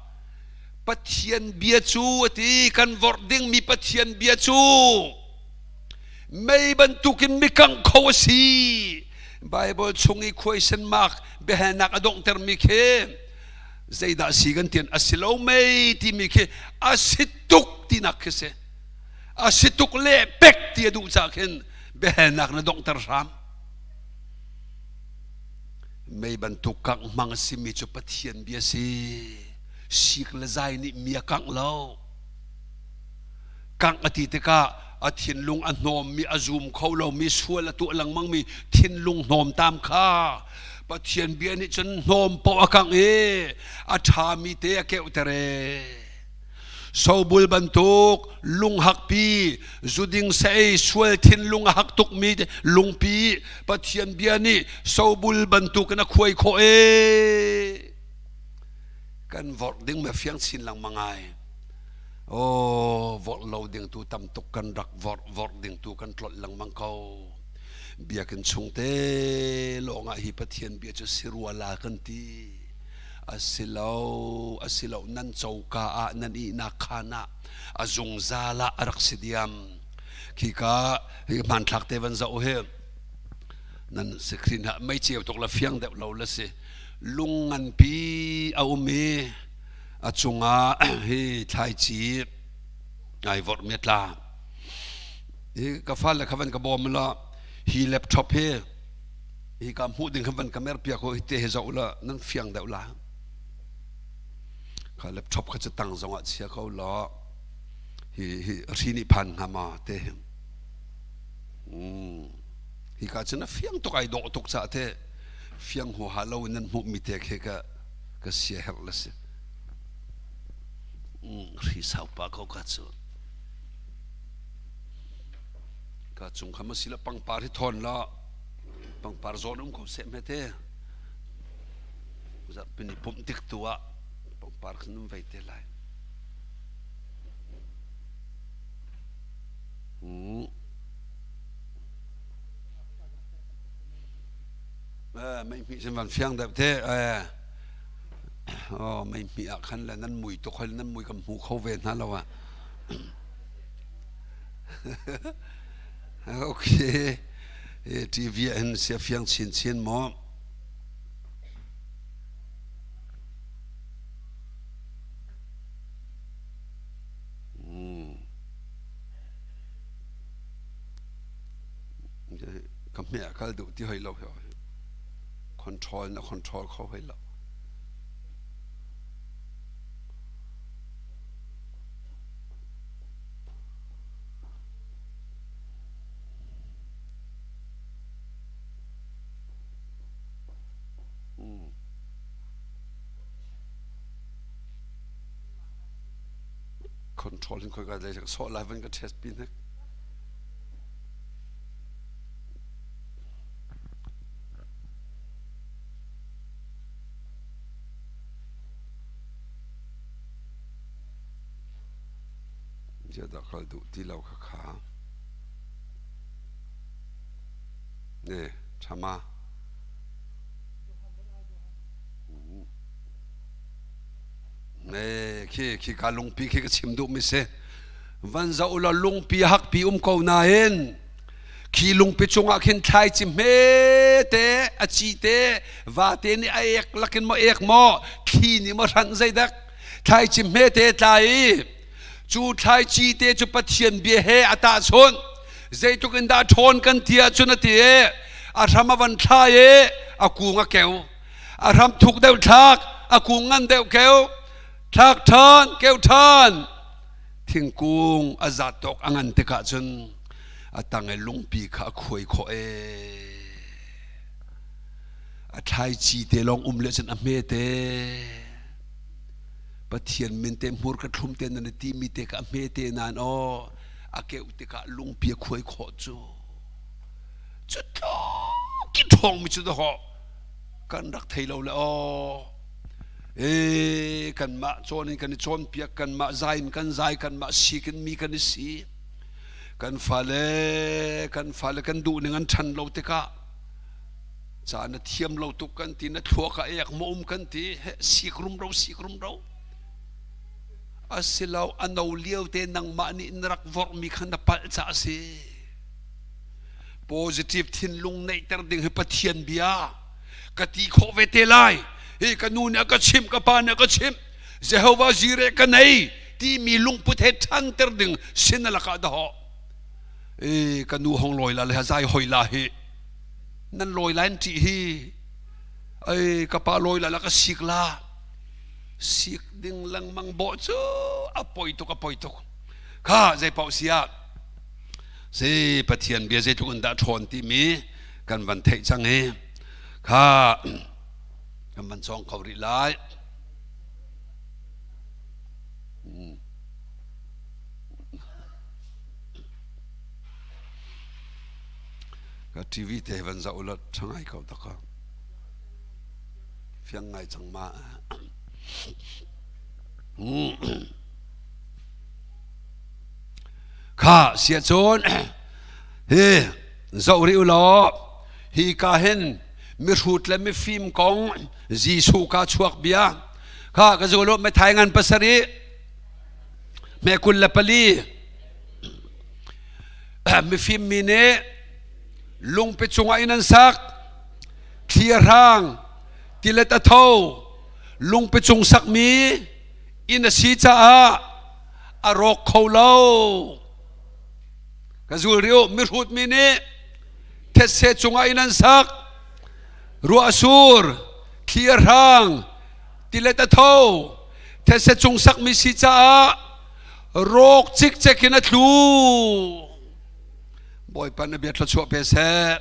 Speaker 5: Pathian bia cu ati kan vorh dingmi Pathian bia cu mei bantukin mikang kho a si. Bible chung i khuaisenmak biahalnak a donghtermi khi zeidah si kan tian a si lo mei timi khi a si tuk tinak khi si. A si tuk le pek ti a duh cah khin biahalnak na donghter hram. Mei bantuk kangh hmang a simi cu Pathian bia si. Sik le zai nih mi a kangh lo. Kangh a ti tikah a thinlung a hnawmmi, a zum kho lomi, sual a tuah lengmangmi thinlung hnawmtam kha Pathian bia nih cun hnawm paoh a kangh i a ṭhami te a keuhter ee. Sobul bantuk lunghakpi zuding saei sual thinlung a hak tukmi lungpi Pathian bia nih sobul bantuk in a khuai khawh ee. Kan vorh ding me fiang chin lengmang ai. Oh, vorh lo ding tu tam tuk kan rak vorh vorh ding tu kan tlolh lengmang ko. Biakinn chung te lawngah hi Pathian bia cu sirua la kan ti. Asilo, asilo nan coka ah nan ihnak khaan ah a zungzal ah a rak si diam. Khika hi hmanthlak te van zoh hi nan screen ah mei ceu tuk la fiang deuh lo la si. Lung nganpi a um i a cungah hi thlaici ai vorh mi a tla. Hi ka fale kha van ka bawm la hi laptop hi hi ka hmuh ding kha van ka mer piak ho hi te hi zoh la nan fiang deuh la. Kha laptop kha cu tang zong ah chia ko law hi hi hri nih phan hnga ma te hi. Hi ka cun a fiang tuk ai dawh tuk ca te fiang huaha lo in nan hmuh mi te khi ka ka sia herh la si. Hri sau pa ko ka cu. Ka cung kha ma si la pangpar hi thawn la pangpar zawn um ko seh me te. Zarhpini pumh tik tu ah pangpar khan um vei te lai. Mei hmih sin van fiang deuh te. Oh, mei hmih ah khan le nan mui tuk hoi nan mui kan hmu kho ve hna lo ah. Okay. TV ah hin sia fiang chin chin maw? Ka hme ah kal duh ti hoi lo hi. Control na control kho hoi lo. Control in khoi ka dai sawh lai van ka test pi hnek. Ziah kal duh ti lo kha kha. Ne, ṭhama. Ne, khi khi ka lungpi khi ka chim duh mi si. Van zoh ulaw lungpi hakpi um ko nain khi lungpi cungah khin thlaici hmete a ci te vate nih a ek lakin maw ek maw thli nih maw hranh zeidak thlaici hmete tla i cu thlaici te cu Pathian bia he a tahchunh zeitluk in dah ṭhawn kan ti ahcun a ti i a hram a van thlai i a kung a keu a hram thuk deuh thlak a kung ngan deuh keu thlak ṭhan keu ṭhan thingkung a zat tawk a ngan tikah cun a tang i lungpi kha a khuai khawh e a thlaici te lawng um le cun a hme te Pathian min te hmur ka thlum te nan ti mi te ka hme te nan aw a keuh tikah lungpi a khuai khawh cu cu tluk ki ṭhawng mi cu dawh kan rak thei lo le aw e kanmah cawn in kan i cawnpiak kanmah zai in kan zai kanmah sik in mi kan i si kan fale kan fale kan duh ning an ṭhan lo tikah ca na thiam lo tuk kan ti na thluak ah ek ma um kan ti sik rumro sik rumro asilo ano lio te nangmah nih na rak vorhmi kha na palh ca a si positive thinlung neihter ding hi Pathian bia ka ti khawh ve te lai hi ka nu nih a ka chimh ka pa nih a ka chimh Jehovah Jireh ka nei timi lungput he ṭhanter ding sin lakah dahawh e ka nu hong lawi la le zai hoi la hi nan lawi lai an ṭih hi ei ka pa lawi la la ka sik la sik ding lengmang bawh cu a poi tuk a poi tuk kha zei paoh sia si Pathian bia zeitluk in dah ṭhawn timi kan van theih cang i kha kan van cawng kho rih lai. Ka TV te van zoh ulaw ṭha ngai ko tak fiang ngai cang ma. Kha sia cun hi zoh rih ulaw hi ka hin. Mihrut le mifim kong Jesuh ka chuak bia. Kha ka zul Matthai ngan pasarih me 24. Mifim mi nih lungpi cungah inn an sak. Thli a hrang, tilet a tho, lungpi cung sakmi inn a si caah a rawk kho lo. Ka zul rih u, mihrut mi nih thetse cungah inn an sak, ruah a sur, thli a hrang, tilet a tho, thetse cung sakmi si caah rawk cikcek in a tlu. Bawipa na bia thluachuah pe seh.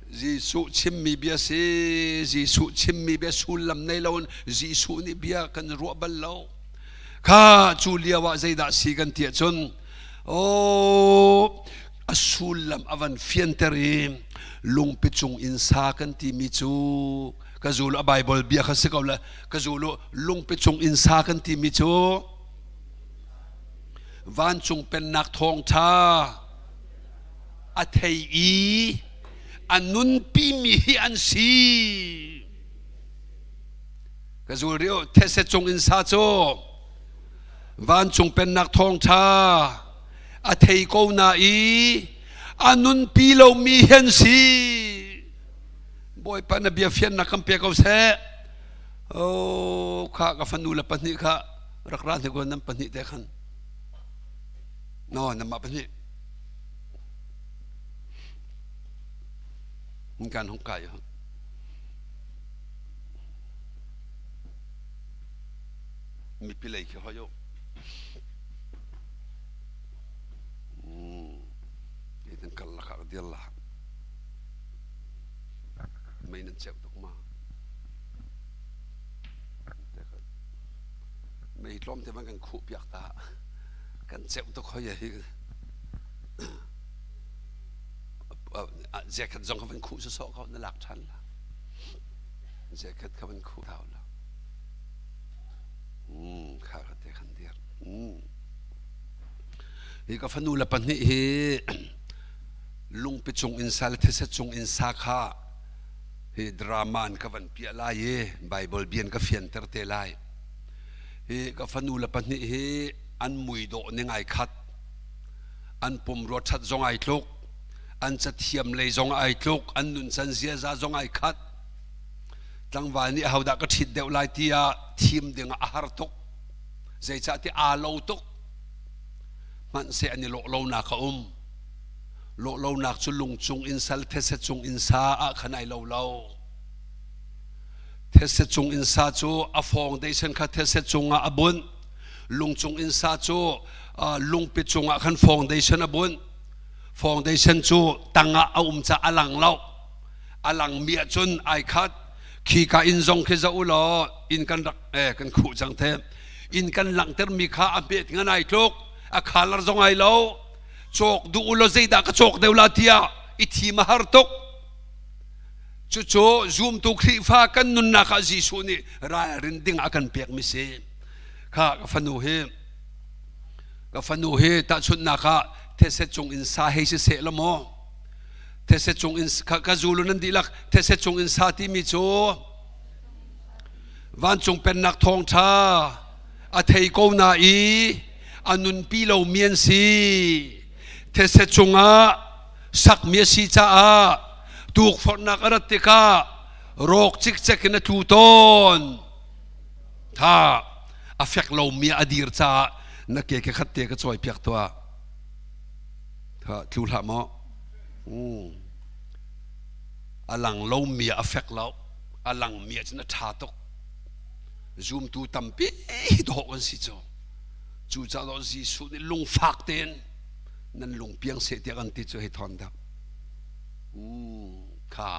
Speaker 5: Jesuh chimmi bia si, Jesuh chimmi bia sullam nei loin Jesuh nih bia kan ruah bal lo. Kha cu lio ah zeidah si kan ti ahcun aw a sullam a van fianter i lungpi cung in sa kan timi cu ka zul a Bible bia kha si ko le ka zul lungpi cung in sa kan timi cu vancung pennak thawngṭha a thei i a nunpimi hi an si. Ka zul rih u, thetse cung in sa cu vancung pennak thawngṭha a thei ko na i a nunpi lomi hi an si. Bawipa na bia fiannak kan pe ko seh. Oh, kha ka fanu le pahnih kha rak ra hnik nan pahnih te khan. No, namah pahnih. Kan hong kai. Mipi lei khi hoi u. Itan kal lakah ka dir la. Mei nan ceuh tuk ma. Mei tlawm te van kan khuh piak ta. Kan ceuh tuk hoi hi. Zekhat zong kha van khuh sawsawh ko na lak ṭhan la. Zekhat kha van khuh thau la. Kha kha te khan dir. Hi ka fanu le pahnih hi lungpi cung in sa le these cung in sa kha hi drama an ka van piah lai i Bible bian ka fianter te lai. Hi ka fanu le pahnih hi an mui dawh ning ai khat. An pumrua ṭhat zong ai tluk. An cathiam lei zong ai tluk. An nuncan ziaza zong ai khat. Tlangval nih ahodah ka ṭhit deuh lai tiah thim ding ah a har tuk. Zeicahtiah aa lo tuk. Hmanhseh an i lawh lonak a um. Lawh lonak cu lungcung in sal these cung in sa ah khan ai lo lo. These cung in sa cu a foundation kha these cung ah a bunh. Lungcung in sa cu lungpi cung ah khan foundation a bunh. Foundation cu tang ah a um caah a lang lo. A langmi ahcun ai khat. Khi ka inn zong khi zoh u law inn kan rak eh kan khuh cang the. Inn kan langhtermi kha a hmet ngan ai tluk. A khalar zong ai lo. Cawk duh u law zeidah ka cawk deuh la tiah i thim a har tuk. Cucu zumtu Khrihfa kan nunnak ah Jesuh nih ralrin ding a kan pekmi si. Kha ka fanu hi ka fanu hi tahchunhnak ah these cung in sa hei si seh la maw these cung in ka, ka zulu nan dihlak these cung in sa timi cu vancung pennak thawngṭha a thei ko na i a nunpi lomi an si these cungah sakmi a si caah tukforhnak a rat tikah rawk cikcek in a tlu tawn tha a fek lomi a dir caah na ke ke khat te ka cawi piak tuah tha tlu hlah maw a lang lomi a fek lo a langmi ah cun a ṭha tuk zumtu tampi dawh kan si cu cucaah Jesuh nih lungfak tein nan lung piang seh tiah kan ti cu hei thawn dak kha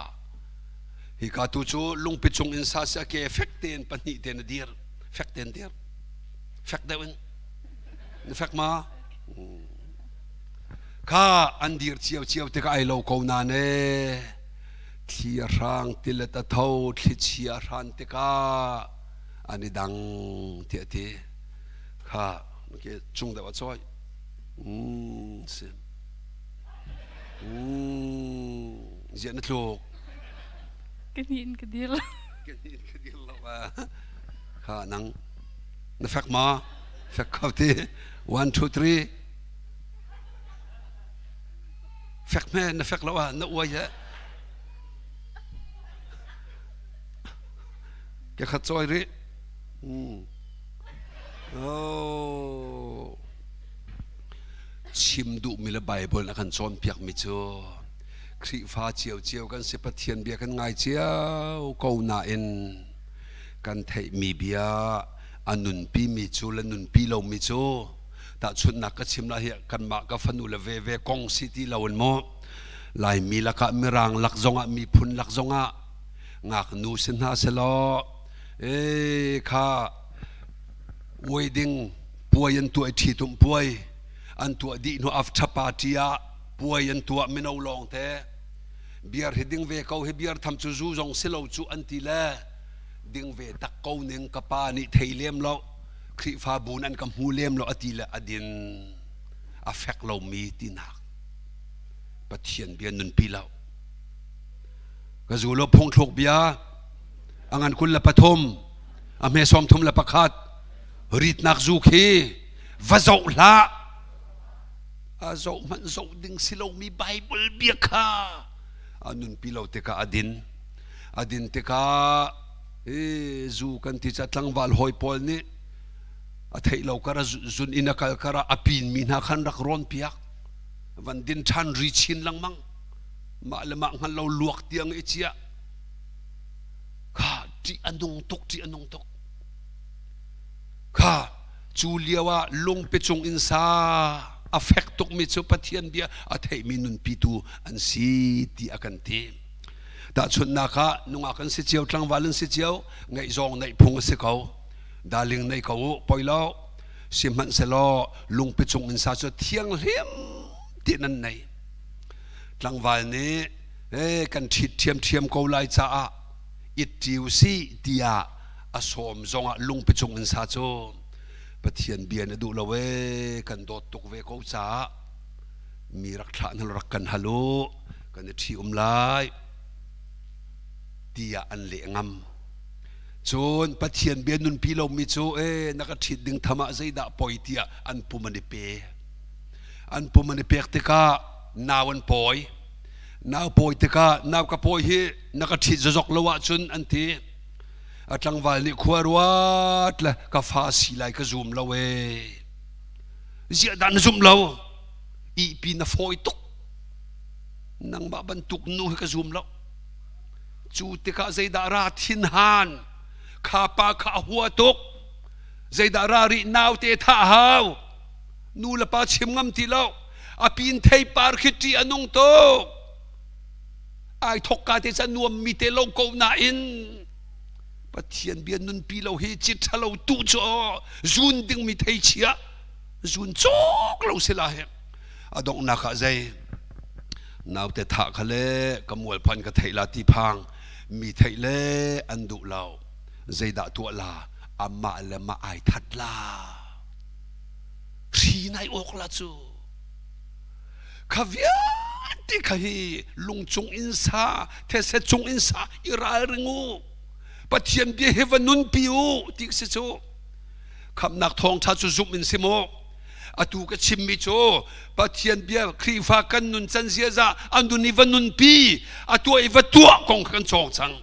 Speaker 5: hika tu cu lungpi cung in sa si a ke fek tein pahnih tein a dir fek tein dir fek deuh in na fek ma kha an dir cio cio tikah ai lo ko na ne thli a hrang tilet a tho thlichia a hran tikah an i dang tiah ti kha ke cung deuh a cawi si ziah na tluk.
Speaker 3: Ka hni in ka dir lo.
Speaker 5: Ka hni in ka dir lo. Kha nang na fek ma? Fek kho ti. 1 2 3 Fek me na fek lo ah na uai he. Ke khat choi ri. Oh. Chim duhmi le Bible na kan cawnpiakmi cu Khrihfa ciocio kan si Pathian bia kan ngai cio ko nain kan theihmi bia a nunpimi cu le nunpi lomi cu tahchunhnak ka chim lah hi kanmah ka fanu le veve kong si ti lo in maw Laimi lakah Mirang lak zongah miphun lak zongah ngaknu si hna selaw e kha wedding puai an tuah ṭhitumh puai an tuah dih hnu after party ah puai an tuah mino lawng te beer hi ding ve ko hi beer tham cu zu zong si lo cu an ti le ding ve tak ko ning ka pa nih thei lem lo Khrihfabu an ka hmu lem lo ati le adin a fek lomi tinak Pathian bia nunpi lo ka zu lo phungthluk bia a ngan 23 a hme 31 ritnak zu khi va zoh hlah a zoh hmanh zoh ding si lomi Bible bia kha a nunpi lo tikah a din a din tikah e zu kan ti ca tlangval hawi pawl nih a theih lo kar a zun in a kal kar ah a pin mi hna khan rak rawn piak van din ṭhan ri chin lengmang mah le mah hngal lo luak tiang i ciah kha ṭih a nung tuk ṭih a nung tuk Kha cu lio ah lungpi cung in sa a fek tukmi cu Pathian bia a theihmi nunpitu an si ti a kan ti. Tahchunhnak ah nungak an si cio, tlangval an si cio, ngaihzawng neih phung a si ko. Darling nei ko u, poi lo. Sihmanhsehlaw lungpi cung in sa cu thianghlim ti nan nei. Tlangval nih eh kan ṭhit ṭhiamṭhiam ko lai caah it ṭi u sih tiah a sawm zongah lungpi cung in sa cu Pathian bia na duh lo ee kan dawt tuk ve ko caah mi rak thlah hna rak kan hal u kan i ṭhi um lai tiah an leh ngam cun Pathian bia nunpi lomi cu ee na ka ṭhit ding tham ah zeidah poi tiah an pum an i pe an pum an i pek tikah nau an pawi nau pawi tikah nau ka pawi hi na ka ṭhit zazok lo ahcun an ti A tlangval nih khua ruat le ka fa si lai ka zum lo ee. Ziah dah na zumh lo? Ihpi na fawi tuk. Nangmah bantuk nu hi ka zum lo. Cu tikah zeidah ra thinhan? Kha pa kha a hua tuk. Zeidah ra rih naute thah hau. Nu le pa chim ngam ti lo. A pin theipar khi ṭih a nung tuk. Ai thok ka te ca nuam mi te lo ko nain Pathian bia nunpi lo hi cit ṭhalo tu cu zun dingmi thei chia zun cawk lo si la he a donghnak ah zei naute thah kha le ka mualphan ka theih la ti phang mi theih le an duh lo zeidah tuah la amah le mah ai that la hri nai awk la cu Kha vialte kha hi lungcung in sa, these cung in sa i ralring u. Pathian bia hi va nunpi u ti si cu. Khamhnak thawngṭha cu zumh in si maw? Atu ka chimmi cu Pathian bia Khrihfa kan nun can ziaza a nun i va nunpi, a tuah i va tuah kong kha kan cawng cang.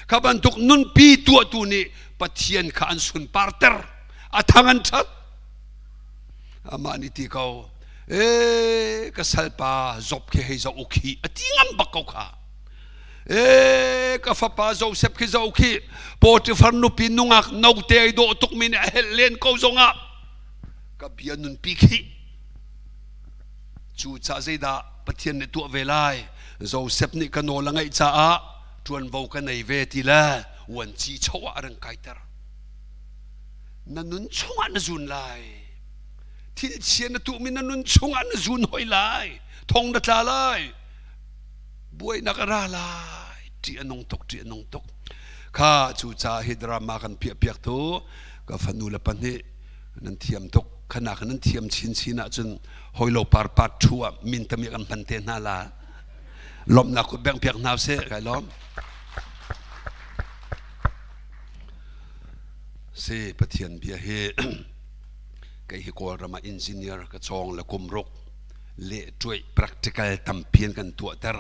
Speaker 5: Kha bantuk nunpi tuahtu nih Pathian kha an sunparter, a thang an ṭhat. Amah nih ti ko, e ka salpa Job khi hei zoh u khi a ti ngam bak ko kha. E ka fapa Joseph khi zoh khi Potifar nupi nungak note ai dawh tukmi nih a helh len ko zongah ka bia nunpi khi cu ca zeidah Pathian nih tuah ve lai Joseph nih ka nawl a ngaih caah ṭuanvo ka nei ve ti le uanci cho ah a rang kaiter na nun chungah na zun lai thil chia na tuhmi na nun chungah na zun hoi lai thong na tla lai buainak a ra lai ṭih a nung tuk ṭih a nung tuk kha cu ca hi drama kan piah piak tu ka fanu le pahnih nan thiam tuk khanak nan thiam chin chin ahcun hoi lo par part thu ah min tami kan hman te hna la lawmhnak kut beng piak hna seh kai lawm. Si Pathian bia hi kei hi Kawlram ah engineer ka cawng le kum ruk le tuai practical tampi an kan tuahter.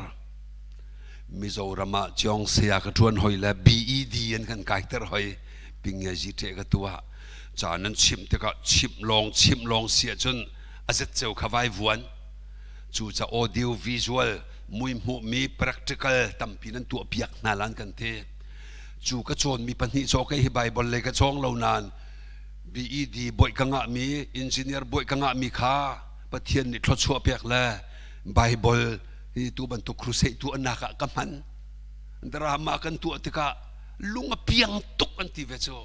Speaker 5: Mizoram ah Ciong saya ka ṭuan hoi le BED an kan kaiter hoi pingyazi ṭe ka tuah. Ca nan chimh tikah chimh lawng chimh lawng si ahcun a zet ceu kha vai vuan. Cu ca audio visual mui hmuhmi practical tampi nan tuah piak hna lan kan ti. Cu ka cawnmi pahnih caw kei hi Bible lei ka cawng lo nain BED bawi ka ngahmi engineer bawi ka ngahmi kha Pathian nih thluachuah pek le Bible hi tu bantuk crusade tu anak ah ka hman. Drama kan tuah tikah lung a piang tuk an ti ve cu.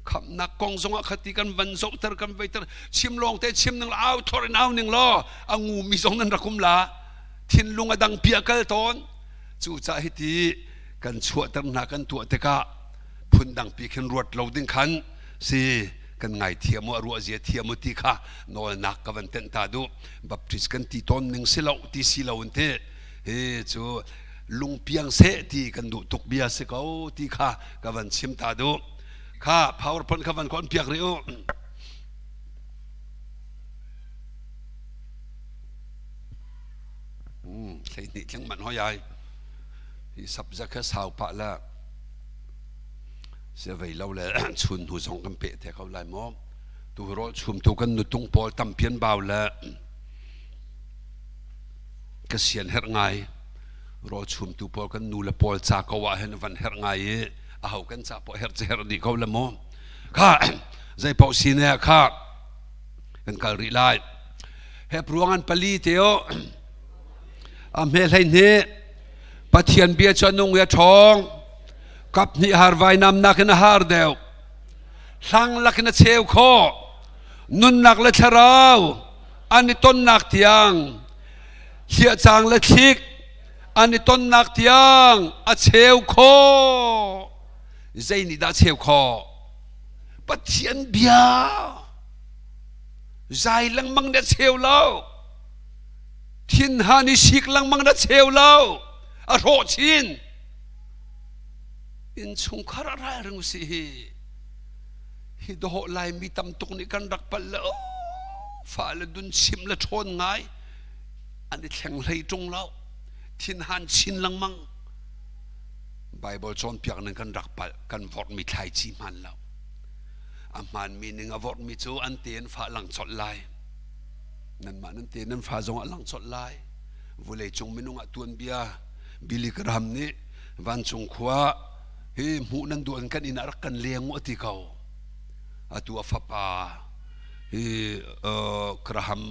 Speaker 5: Khamnak kong zong ah khati kan van zohter kan veiter chim lawng te chim ning au thor in au ning law a ngu mi zong nan rakum la thinlung a dang pia kal tawn cu ca hi ti kan chuahter hna kan tuah tikah phundang pi khin ruat lo ding khan si kan ngai thiam u a ruah zia thiam u ti kha nawlnak ka van tenh ta duh baptist kan ti tawn ning si lo ti si lo in ti hi cu lungpiang seh ti kan duh tuk bia si ko ti kha ka van chim ta duh kha powerpoint kha van kon piak rih u. 12 tling man hoi ai hi subject kha sau pah la se vei lo le chun hnu zong kan pe te ko lai maw tu rawl chum tu kan nutung pawl tampian bau le ka sian herh ngai rawl chum tu pawl kan nu le pawl ca ko ah hin van herh ngai i a ho kan ca po herh che herh dih ko le mu kha zei paoh si ne kha kan kal rih lai he ruang an pali te o a hme hlei hni Pathian bia cu a nung i a ṭhawng kap hnih har vainam nakin a har deuh hlang lakin a cheu khawh nunnak le thlarau an i tonnak tiang hliahcang le thlik an i tonnak tiang a cheu khawh. Zei nih dah cheu khawh? Pathian bia zai lengmang nih a cheu lo. Thinhan i sik lengmang na cheu lo. A hrawh chin. Innchungkhar a ralring usih hi. Hi dawh Laimi tam tuk nih kan rak palh le fa le dun chim le ṭhawn ngai an i thleng hlei ṭung lo. Thinhan chin lengmang. Bible cawnpiak ning kan rak palh kan vorhmi thlaici hmaan lo. A hmaanmi ning a vorhmi cu an te an fa lang colh lai. Nanmah nan te nan fa zong a lang colh lai. Vulei cung minung ah tuanbia Billy Graham nih vancung khua hi hmuh nan duh in kan inn ah rak kan leng u a ti ko. Atu a fapa hi Graham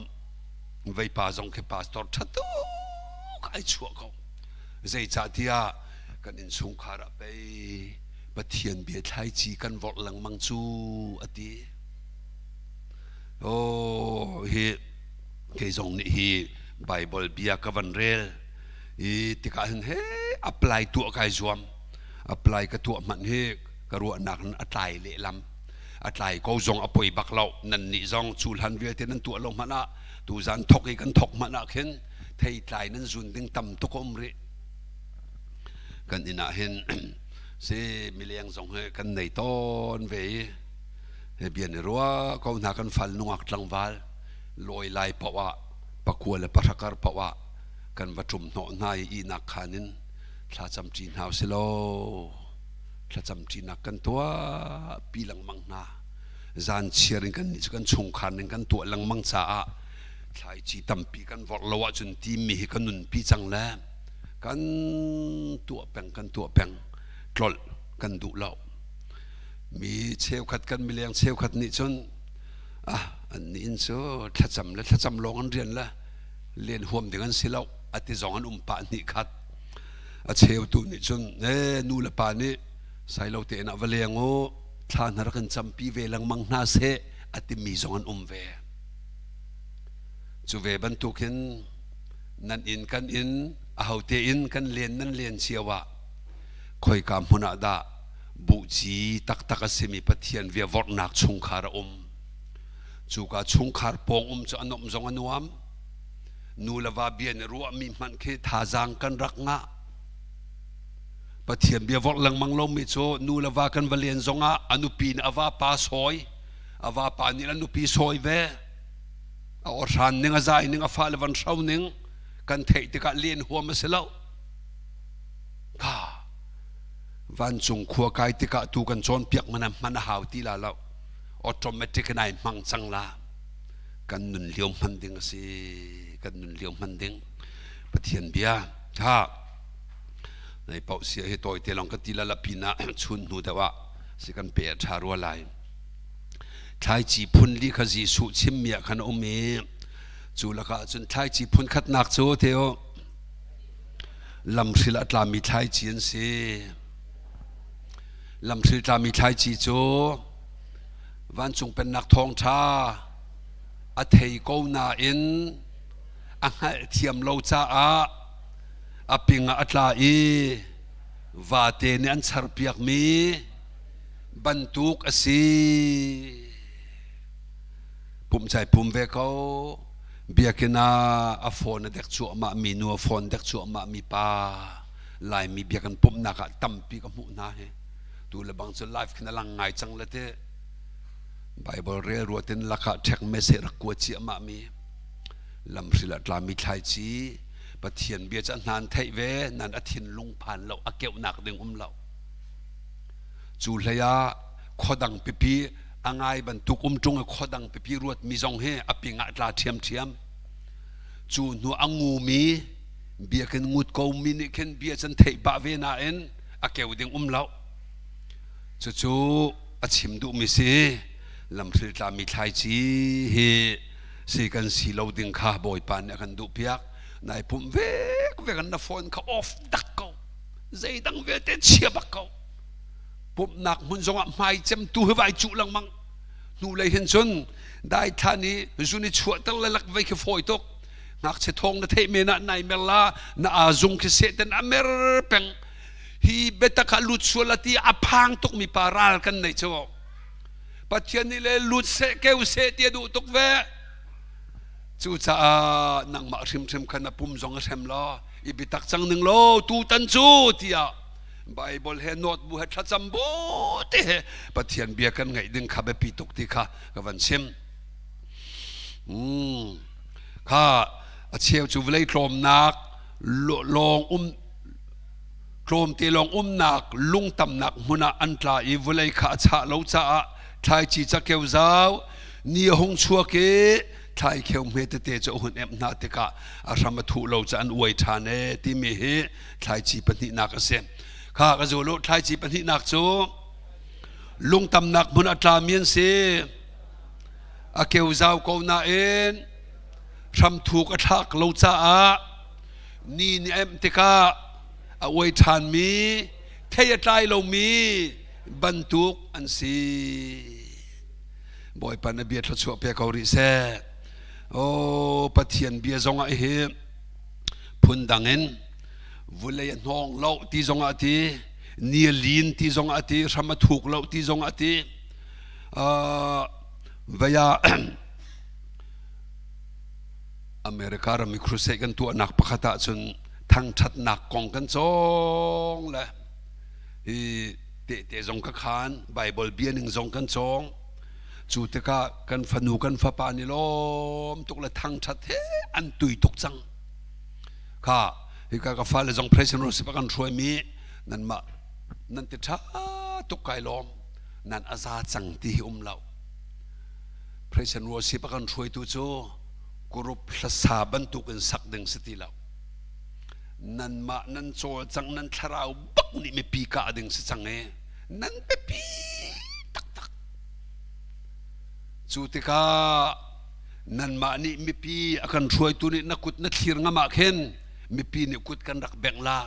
Speaker 5: veipa zong khi pastor ṭha tuk ai chuah ko. Zeicahtiah kan innchungkhar ah pei Pathian bia thlaici kan vorh lengmang cu a ti. Oh, hi kei zong nih hi Bible bia ka van rel i tikah hin he apply tuah kai zuam. Apply ka tuah hmanh hi ka ruahnak in a tlai lehlam. A tlai ko zong a poi bak lo. Nan nih zong cu hlan vialte nan tuah lo hmanh ah tuzan thok i kan thok hmanh ah khin theitlai nan zun ding tam tuk a um rih. Kan inn ah hin si mileng zong hi kan nei tawn ve i he bia ni rua ko hna kan fal nungak tlangval lawi lai paoh ah pakua le pahrakar paoh ah kan va ṭum hnawh hna i ihnak khaan in thlacam ṭi hna usih law thlacam ṭinak kan tuah pi lengmang hna zan chiar in kan nih cu kan chungkhar ning kan tuah lengmang caah thlaici tampi kan vorh lo ahcun timi hi kan nunpi cang le kan tuah peng kan tuah peng tlolh kan duh lo mi cheukhat kan mileng cheukhat nih cun ah an nih in cu thlacam le thlacam lawng an rian le len huam ding an si lo ati zong an um pah hnih khat a cheutu nih cun e nu le pa nih sailo te in ah va leng u thla hna rak in campi ve lengmang hna seh atimi zong an um ve cu ve bantukin nan inn kan inn ahote in kan len nan len cio ah khoika hmun ah dah buhci taktak a simi Pathian bia vorhnak chungkhar a um. Cuka chungkhar pawng um cu a nuamh zong a nuam. Nu le va bia nih ruahmi hmanh khi thazaang kan rak ngah. Pathian bia vorh lengmang lomi cu nu le va kan va len zongah a nupi nih a vapa sawi, a vapa nih a nupi sawi ve. A awhran ning, a zai ning, a fale van hro ning kan theih tikah len huam a si lo. Ka vancung khua kai tikah tu kan cawnpiak man hman a hau ti la lo. Automatic in ai hmang cang la. Kan nun lio hman ding a si. Kan nun lio hman ding. Pathian bia. Ha. Nei paoh sia hi tawi te lawng ka ti la la pinah chun hnu deuh ah si kan pe a ṭha rua lai. Thlaici phun li kha Jesuh chimmi ah khan a um i cu lakah cun thlaici phun khatnak cu teo lamhril a tlami thlaici an si. Lamhril tlami thlaici cu vancung pennak thawngṭha a thei ko nain a hngalhthiam lo caah a ping ah a tla i vate nih an charpiakmi bantuk a si. Pumcai pum ve ko. Biakinn ah a phone a dek cuahmah mi nu a phone dek cuahmah mi pa Laimi biakinn pumhnak ah tampi ka hmuh hna hi. Tu le bang cu live khin a lang ngai cang le ti. Bible rel ruatin lakah ṭhek message rak kua ciahmah mi lamhril ah tlami thlaici Pathian bia cu a hna an theih ve nan a thinlung phan lo a keuhnak ding um lo. Cu hlei ah khuadang pipi a ngai bantuk um ṭung i khuadang pipi ruatmi zong hi a ping ah tla ṭhiamṭhiam. Cu hnu a ngumi biakinn ngut ko mi nih khin bia can theih pah ve nain a keu ding um lo. Cucu a chim duhmi si lamhril tlami thlaici hi si kan si lo ding kha Bawipa nih a kan duhpiak. Nai pumh vek vek an na phone kha off dak ko. Zeidang vialte chia bak ko. Pumhnak hmun zongah hmai cem tu hi vai cuh lengmang. Hnulei hin cun daithla nih zun i chuahter le lak vei khi fawi tuk. Ngakchia thawng na theih men ah nai mer la na aa zung khi sehten a mer peng. Hi biatak ah lut sual a ti a phang tuk mi pa ral kan nei cu. Pathian nih le lut seh keu seh ti a duh tuk ve. Cucaah nangmah hrimhrim kha na pum zong a hrem law i biatak cang ning law tutan cu tiah Bible he note bu he thlacam bu te he Pathian bia kan ngaih ding kha biapi tuk ti kha ka van chim. Kha a cheu cu vawlei tlawmnak lawng um tlawmte lawng umnak lungtamnak hmun ah an tla i vawlei kha a chah lo caah thlaici cakeu zau ni a hung chuak i thlaikheu hme tete cu a hun emh hna tikah a hram a thuh lo cu an uai ṭhan e timi hi thlaici pahnihnak a si. Kha ka zul u thlaici pahnihnak cu lungtamnak hmun a tlami an si. A keu zau ko nain hramthuk a thlak lo caah ni nih a emh tikah a uai ṭhanmi thei a tlai lomi bantuk an si. Bawipa na bia thluachuah pe ko rih seh. Oh Pathian bia zongah hi phundang in vulei a hnawng lo ti zongah ti ni a lin ti zongah ti hram a thuk lo ti zongah ti vaya America ram i crusade kan tuahnak pakhat ah cun thangthatnak kong kan cawng le hi tehte zong ka khan Bible bia ning zong kan cawng cu tikah kan fanu kan fapa nih lawm tuk le thangthat he an tui tuk cang kha hika ka fale zong president Rosip a kan hruaimi nanmah nan ti tha tuk kai lawm nan aza cang ti hi um lo president Rosip a kan hruaitu cu group hlasa bantuk in sak ding si ti lo nanmah nan cawlcang nan thlarau bak nih mipi kah ding si cang e nan biapi taktak cu tikah nanmah nih mipi a kan hruaitu nih na kut na thlir ngam ah khin mipi nih kut kan rak bengh la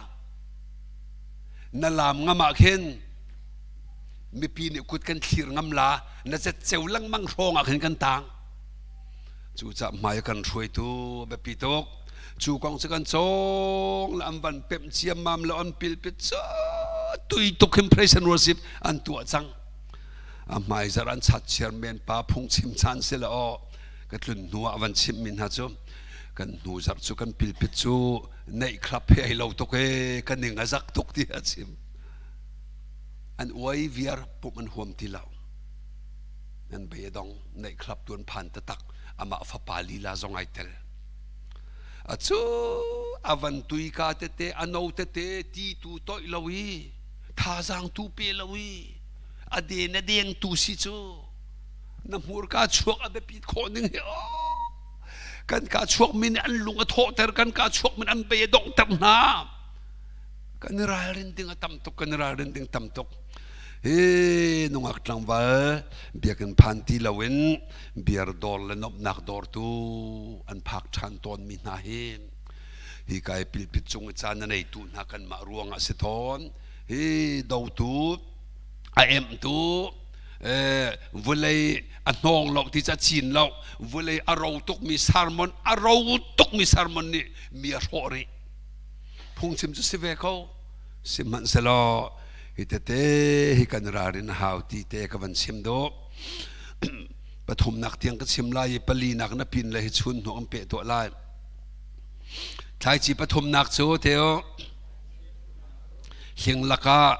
Speaker 5: na laam ngam ah khin mipi nih kut kan thlir ngam la na zetceu lengmang hrawng ah khin kan tang Cucaah hmai a kan hruaitu a biapi tuk. Cu kong cu kan cawng le an van pemh ciammam le an pilpit cu tui tuk hin praise and worship an tuah cang. A hmai zarh an chat chairman pa phungchim caan si le aw ka tlun hnu ah van chimh mi hna cu kan hnu zarh cu kan pilpit cu neih club he ai lo tuk e ka ning a zak tuk ti a chim. An uai viar pumh an huam ti lo. Nan bei a dong, neih club tu an phan taktak. Amah fapa lila zong ai tel. Acu a van tui ka tete, a no tete, ti tu toih lo i, thazaang tu pe lo i, a den a deng tu si cu. Na hmurka chuak a biapit khawh ning hi oh! Kan ka chuak mi nih an lung a thawhter, kan ka chuak mi an bei a donghter hna. Kan i ralrin ding a tam tuk, kan i ralrin ding tam tuk. Hi nungak tlangval biakinn phan ti loin beer dawr le nuamhnak dawr tu an phak ṭhan tawnmi hna hi hi kai pilpit cung i caan a neitu hna kanmah ruangah si tawn. Hi dotu a emtu vulei a hnawng lo ti ca cin lo vulei a ro tukmi sermon a ro tukmi sermon nih mi a hrawh rih. Phungchim cu si ve ko sihmanhsehlaw hi tete hi kan ralrin a hau ti te ka van chim dawh. Pathumnak tiang ka chim lai i palinak na pin le hi chun hnu an peh tuah lai. Thlaici pathumnak cu teo hling lakah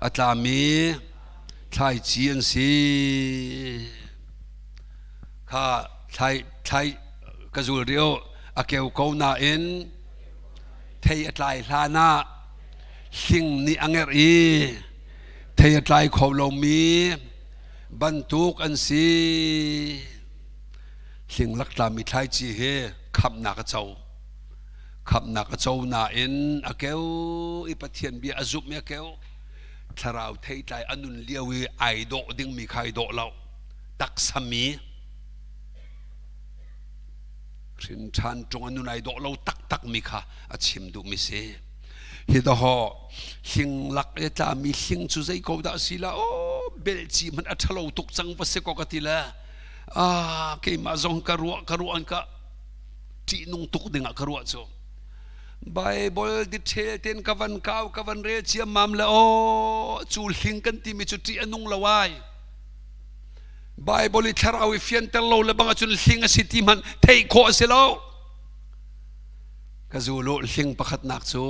Speaker 5: a tlami thlaici an si. Kha thlai thlai ka zul rio a keu ko nain thei a tlai hlan ah hling nih a ngerh i thei a tlai kho lomi bantuk an si. Hling lak tlami thlaici hi khamhnak a co. Khamhnak a co nain a keu i Pathian bia a zumh i a keu. Thlarau theitlai a nun lio i ai dawh dingmi kha ai dawh lo. Taksa mi hrin ṭhan ṭung a nun ai dawh lo taktak mi kha a chim duhmi si. Hi dawhaw hling lak i tlami hling cu zei ko dah si la aw belci hmanh a ṭhalo tuk cang va si ko ka ti le ah keimah zong ka ruah ka ruah an ka ṭihnung tuk dingah ka ruah cu Bible detail ten ka van kau ka van rel ciammam le aw cu hling kan timi cu ṭih a nung lo ai Bible i thlarau i fianter lo le bang ahcun hling a si ti hmanh theih khawh a si lo. Ka zulu hling pakhatnak cu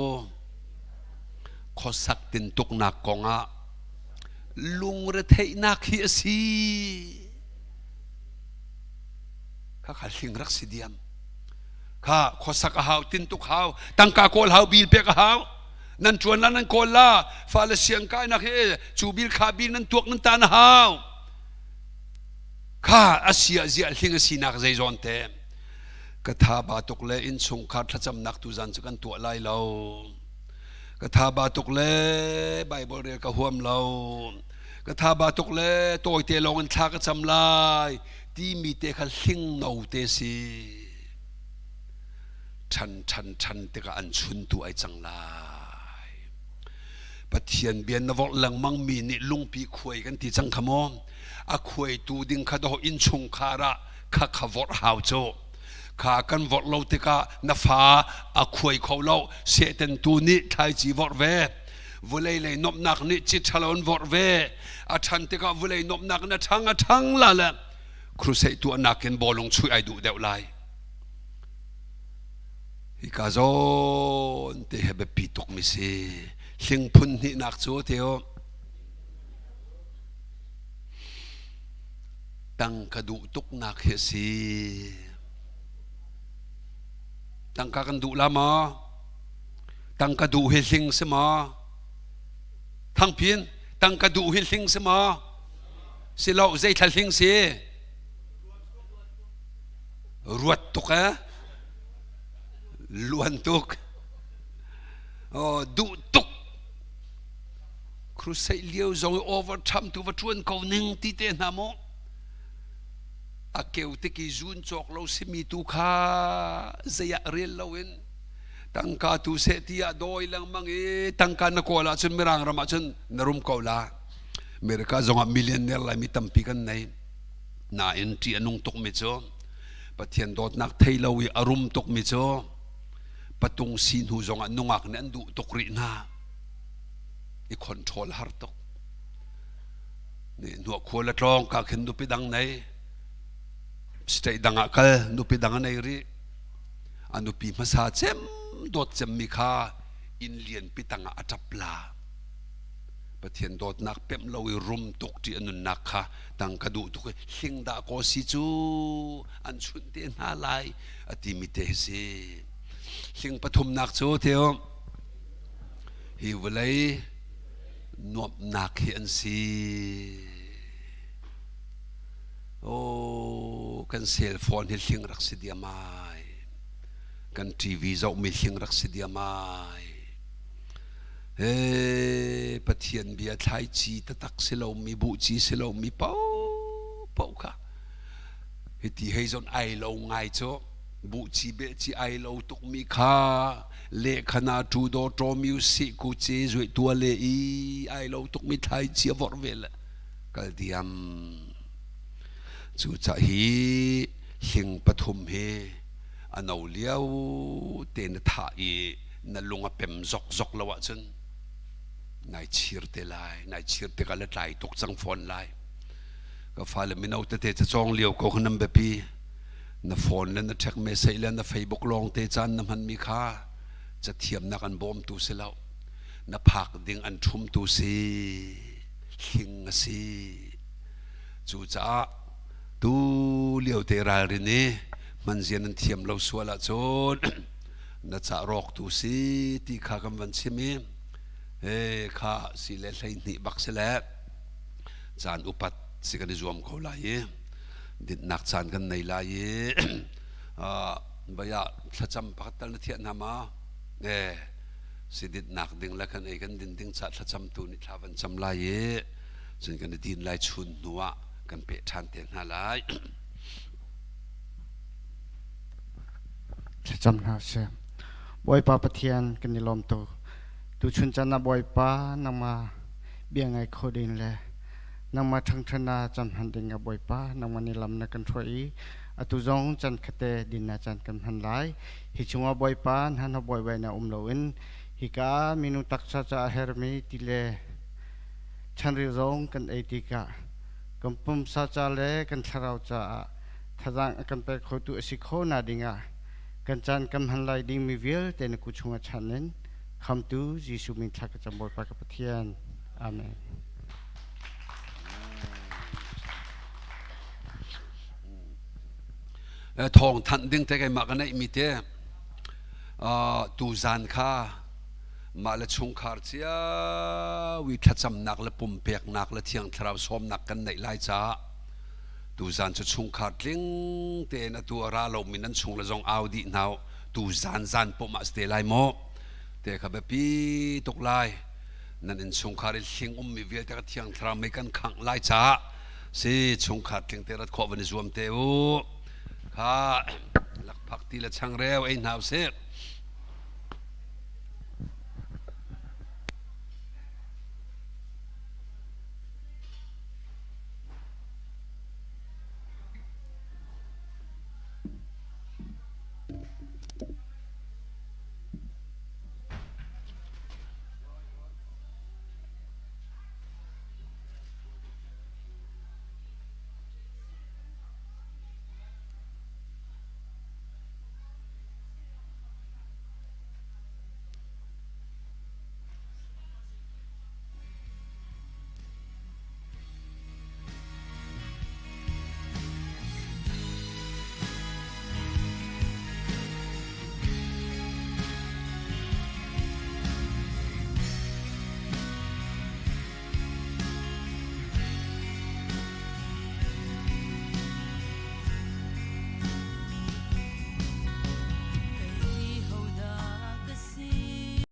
Speaker 5: khuasak tintuknak kongah lungretheihnak hi a si. Kha kha hling rak si diam. Kha khuasak a hau, tintuk hau, tangka kawl hau, bil pek a hau. Nan ṭuan la nan kawl la, fale siang kainak hi cu bil kha bil nan tuak nan tan a hau. Kha a sia ziah hling a sinak zeizawn te. Ka tha ba tuk le innchungkhar thlacamnak tuzan cu kan tuah lai lo. Ka tha ba tuk le Bible rel ka huam lo. Ka tha ba tuk le tawite lawng in thla ka cam lai timi te kha hling no te si. Ṭhan ṭhan ṭhan tikah an chuntu ai cang lai. Pathian bia na vorh lengmang mi nih lungpi khuai kan ti cang kha maw? A khuaitu ding kha daw innchungkhar ah kha kha vorh hau cu. Kha kan vorh lo tikah na fa a khuai kho lo. Satan tu nih thlaici vorh ve. Vulei lei nuamhnak nih ci ṭhalo an vorh ve. A ṭhan tikah vulei nuamhnak in a ṭhang a ṭhang la le crusade tuahnak in bawlung chuih ai duh deuh lai. Hika zawn te he biapi tukmi si. Hling phun hnihnak cu teo tangka duh tuknak hi a si. Tangka kan duh la maw? Tangka duh hi hling si maw? Thangpin, tangka duh hi hling si maw? Si lo, zei thla hling si? Ruat tuk eh? Luan tuk. Oh, duh tuk. Crusade lio zong i overtime tu va ṭuan ko ning ti te hna maw? A keu tiki zun cawk lo simi tu kha zei ah rel loin tangka tu seh ti ah dawi lengmang i tangka na kawl ahcun Mirang ram ahcun na rum ko la. America zongah millionaire laimi tampi kan nei. Nain ṭih a nung tukmi cu Pathian dawtnak thei lo i a rum tukmi cu patung si hnu zongah nungak nih an duh tuk rih hna. I control har tuk. Nih hnuah khua le tlawng ka khin nupi dang nei. State dang ah kal nupi dang a nei rih. A nupi hmasa cem dawt cemmi kha inn lianpi tangah a ṭap la. Pathian dawtnak pemh lo i rum tuk ṭih a nunnak kha tangka duh tuk i hling dah kaw si cu an chunh te hna lai a timi te hi si. Hling pathumnak cu theo hi vawlei nuamhnak hi an si. Oh, kan cell phone hi hling rak si diam ai. Kan TV zohmi hling rak si diam ai. He Pathian bia thlaici tatak si lomi buhci si lomi paohpaoh kha hiti hei zon ai lo ngai cu buhci behci ai lo tukmi kha lehkhana tu do to music ku ce zui tua le i ai lo tukmi thlaici a vorh ve le kal diam. Cu ca hi hling pathum hi a no lio te na thah i na lung a pem zokzok lo ahcun nai chir te lai. Nai chir tikah le tlai tuk cang fawn lai. Ka fale mino tete cacawng lio ko kha nan biapi. Na phone le na text message le na Facebook lawng te caan na hmanmi kha cathiamnak an bawmtu si lo. Na phak ding an ṭhumtu si. Hling a si. Cucaah tu lio te ralrin i hmanzia nan thiam lo sual ahcun na ca rawktu si ti kha kan van chim i he kha si le 12 bak si le caan upat si kan i zuam ko lai i dinhnak caan kan nei lai i baya thlacam pakhat tal na thiah hna ma e si dinhnak ding le kan ei kan din ding ca thlacam tu nih thla van cam lai i cun kan i din lai chun hnu ah kan peh ṭhan te hna lai.
Speaker 4: Thlacam hna sih. Bawipa Pathian kan i lawm tuk. Tuchun caan ah Bawipa nangmah bia ngai kho ding le nangmah ṭhangṭhan ah cam hman ding ah Bawipa nangmah nih lam na kan hruai i atu zong chan khate din ah caan kan hman lai. Hi chungah Bawipa hna bawibai na um loin hika minung taksa caah hermi ti le chanril zong kan ei tikah kan pumsa ca le kan thlarau caah thazaang a kan pek khotu a si kho na dingah kan caan kan hman lai dingmi vialte na ku chungah chan in khamtu Jesuh min thla ka cam Bawipa ka Pathian. Amen.
Speaker 5: Thawng thanh ding te keimah ka neih mi te tu zan kha mah le chungkhar cio i thlacamnak le pumpeknak le thiang thlarau sawmnak kan neih lai caah tuzan cu chungkhar tling tein atu a ra lomi nan chung le zong au dih hna u. Tuzan zan pum ah si te lai maw? Te kha biapi tuk lai. Nan innchungkhar i hling ummi vialte ka thiang thlarau mei kan khangh lai caah si chungkhar tling te rat khawh van i zuam te u. Kha lakphak ti le changreu ei hna usih.